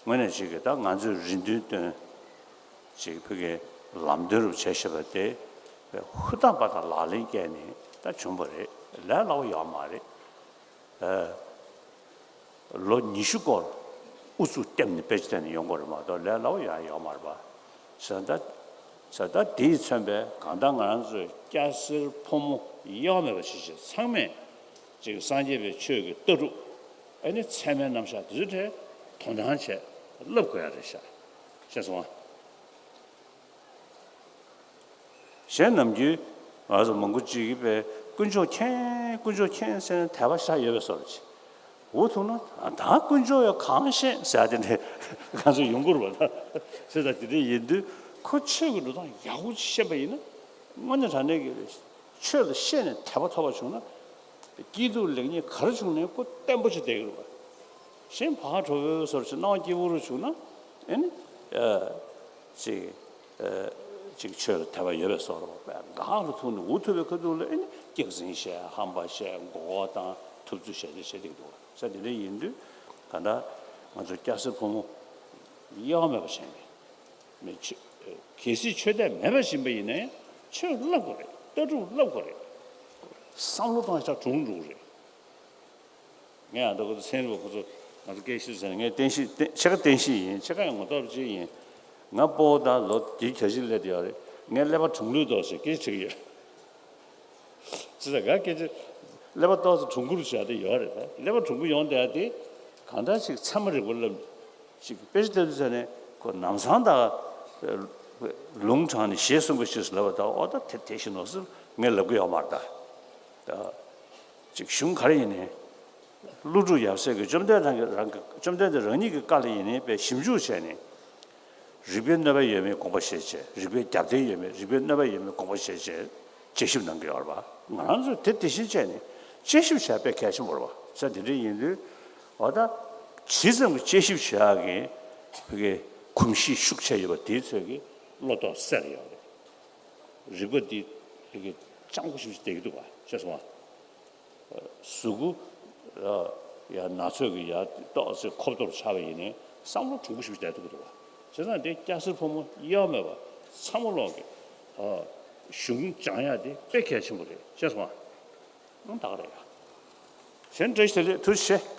དངོས་གནས་ཅིག་གི་ད་ང་ཚོས་རེ་འདུན་བཏོན། ཅིག་ཕ་གིའི་ལམ་སྟོན་རུ་བྱས་བཞག་པ་དེ་ཧུར་ཐག་པ་ཐག་ལག་ལེན་བཀལ་ནས་ད་བྱུང་བ་རེད། ལས་སླ་པོ་ཡོད་མ་རེད། ཨ། ལོ་ཉི་ཤུ་སྐོར་ཨུ་ཚུགས་བརྒྱབ་ནས་དཔེ་ཆ་བལྟས་ནས་ཡོང་དགོས་རེད་མ་གཏོགས་ལས་སླ་པོ་ཡང་ཡོད་མ་རེད་པ། ཟེར་ད། ཟེར་ད་དེས་མཚོན་པའི་གང་ལྟར་ང་རང་ཚོའི་སྐྱ་སེར་ཕོ་མོ་དབྱེ་བ་མེད་པ་ཞིག་བྱས་ཚང་མས་ཅིག་སངས་རྒྱས་པའི་ཆོས་ཀྱི་ལྟ་གྲུབ། ཨ་ནི་ཚད་མའི་རྣམ་གཞག་དེ་ཚོའི་གྲས་དོ་སྣང་བྱས་བསླབ་དགོས་ཡ་རེད་ཤག་ཤེས་སོང་ཨ། གཞན་ནམ་རྒྱུན་ང་ཚོ་མང་པོ་ཅིག་གིས་པའི་དཀོན་མཆོག་མཁྱེན། དཀོན་མཆོག་མཁྱེན་ཟེར་ནས་དད་པ་ཤ་ཡོད་པའི་བཟོ་འདྲ་ཅིག་འུ་ཐུག་ན་ད་དཀོན་མཆོག་ཡང་གང་ཤེས་ཟེར་ཡ་དེ་འདྲས་ང་ཚོ་ཡོང་གི་རེད་པ། ད་ཟེར་ད་དེ་འདྲས་ཡིན་དུས་ཁོ་ཆོས་ཀྱི་འགྲོ་སྟངས་ཡག་པོ་ཅིག་ཤེས་པ་ཡིན་ན་དངོས་གནས་དྲང་གནས་ཀྱི་ཆོས་ལ་ཤེས་ནས་དད་པ་ཐོབ་པ་བྱུང་ན། སྐྱིད་སྡུག་ལེགས་ཉེས་ག་རེ་བྱུང་ནའི་ཁོ་བརྟན་པོ་ཅིག་བསྡད་ཀྱི་རེད་པ། གཞན་ཕར་འགྲོ་བའི་བཟོ་འདྲ་ཅིག་སྣང་བ་སྐྱིད་པོ་རུ་བྱུང་ན། ཨེ་ནི། ཨ། ཅིག་ཨ། ཅིག་ཆོས་ལ་དད་པ་ཡོད་པའི་བཟོ་འདྲ་འགག་རུ་ཐུག་ནས་འུ་ཐུག་པའི་ཁ་ཐུག་ལ་ཨེ་ནི་སྐྱག་རྫུན་བཤད། ཧམ་པ་བཤད། མགོ་སྐོར་བཏང་། ཐུབ་ཚོད་བཤད་ཅེས་བཤད་བསྡད་འདུག་པ། ས་དེ་འདྲ་ཡིན་དུས་གང་ལྟར་ང་ཚོ་སྐྱ་སེར་ཕོ་མོ་དབྱེ་བ་མེད་པ་བྱས་ནས། མི་ཆོས། གལ་སྲིད་ཆོས་དད་མེད་པ་ཞིག་ཡིན་པ་ཡིན་ནའི་ཆོས་བསླབ་དགོས་རེད། ལྟ་གྲུབ་བསླབ་དགོས་རེད། བསམ་བློ་གཏོང་ཡག་གྲུང་འགྲོ་གི་རེད། ངས་ཨ་ད་ཁོ་ཚོ་ཚན་རིག་པ་ཁོ་ཚོ་ང་ཚོ་སྐད་ཆ་ཟེར་ནས་ངས་བསྟན་བཤིག་བསྟན་ཕྱེད་ཀ་བསྟན་བཤིག་ཡིན། ཕྱེད་ཀ་ཡང་ངོ་ཐོག་ཅིག་ཡིན། ང་སྤོ་བོ་དང་ལོ་བརྒྱད་ཅུ་གྱ་བཞི་སླེབས་བསྡད་ཡོད་རེད། ངས་ཀླད་པ་གྲུང་ལུགས་འདུག་ཟེར་སྐད་ཆ་དྲིས་ཀྱི་ཡོད། ཅི་ཟེར་ག་སྐད་ཆ། ཀླད་པ་ཏོག་ཙམ་གྲུང་གུ་རུ་བྱས་ཏེ་ཡོད་རེད། ད་ཀླད་པ་གྲུང་གུ་ཡོང་བསྡད་ཡ་དེ་གང་ལྟར་ཅིག་ཚད་མ་རིག་པ་བསླབ། ཅིག་དཔེ་ཆ་ལྟ་དུས་ཙ་ནས་ཁོ་ལམ་སང་ད་ལུང་དྲངས་ནས་ཞེས་གསུངས་པའི་ཕྱིར་ལབ་པ་དང་། ཨོ་ད་དེ་དེ་བཞིན་ནོ་ཟེར་ངས་ལབ་གི་ཡོད་མ་རེད་ད། ད་ཅིག་གཞུང་ག་རེ་ཡིན་ནའི། ཀླུ་སྒྲུབ་ཡབ་སྲས་ཀྱིས་བཅོམ་ལྡན་རང་གི་རང་གི་བཅོམ་ལྡན་འདས་རང་ཉིད་ཀྱི་བཀའ་ལ་ཡིན་ནའི་དཔེ་ཞིབ་འཇུག་བྱས་ནས། རིགས་པའི་གནོད་པ་ཡོད་མེད་དགོངས་པ་བཞེས་བྱས། རིགས་པའི་རྒྱབ་རྟེན་ཡོད་མེད། རིགས་པའི་གནོད་པ་ཡོད་མེད་དགོངས་པ་བཞེས་བྱས་དཔྱད་ཞིབ་གནང་གི་ཡོད་རེད་པ། ང་རང་ཚོས་དེ་དེ་བཞིན་བྱས་ནས་དཔྱད་ཞིབ་བྱས་དཔེ་གལ་ཆེན་པོ་རེད་པ། ས་དེ་འདྲ་ཡིན་དུས་འོ་ད་ཇི་ཙམ་གྱི་དཔྱད་ཞིབ་བྱེད་ཡག་གི་བོད་ཀྱི་གོམས་གཤིས་ཤུགས་ཆེ་ཡོད་པ་དེའི་ཚོད་ཀྱི་བློ་ལྡོག་སད་ཡོད་རེད། རིག་པ་འདི་བོད་ཀྱི་སྤྱང་པོ་ཞིག་བསྡད་ཀྱི་འདུག་པ། ཤེས་སོང་ང་། གཟུགས་པོ་ཡ་ན་ཚོད་ཀྱི་ཡ་ཏོག་ཙེ་ཁོབ་ཏོར་ཆགས་པ་ཡིན་ནའི་བསམ་བློ་གྲུང་པོ་ཞིག་བསྡད་ཐུབ་ཀྱི་འདུག་པ། བྱས་ཙང་དེ་སྐྱ་སེར་ཕོ་མོ་དབྱེ་བ་མེད་པ་ཚང་མ་ལོག་གི་གཞུང་སྦྱང་ཡ་དེ་དཔེ་གལ་ཆེན་པོ་རེད། ཤེས་སོང་ང་། ཨང་ད་ག་རེད་ཡ། གཞན་བཀྲ་ཤིས་བདེ་ལེགས། ཐུགས་རྗེ་ཆེ།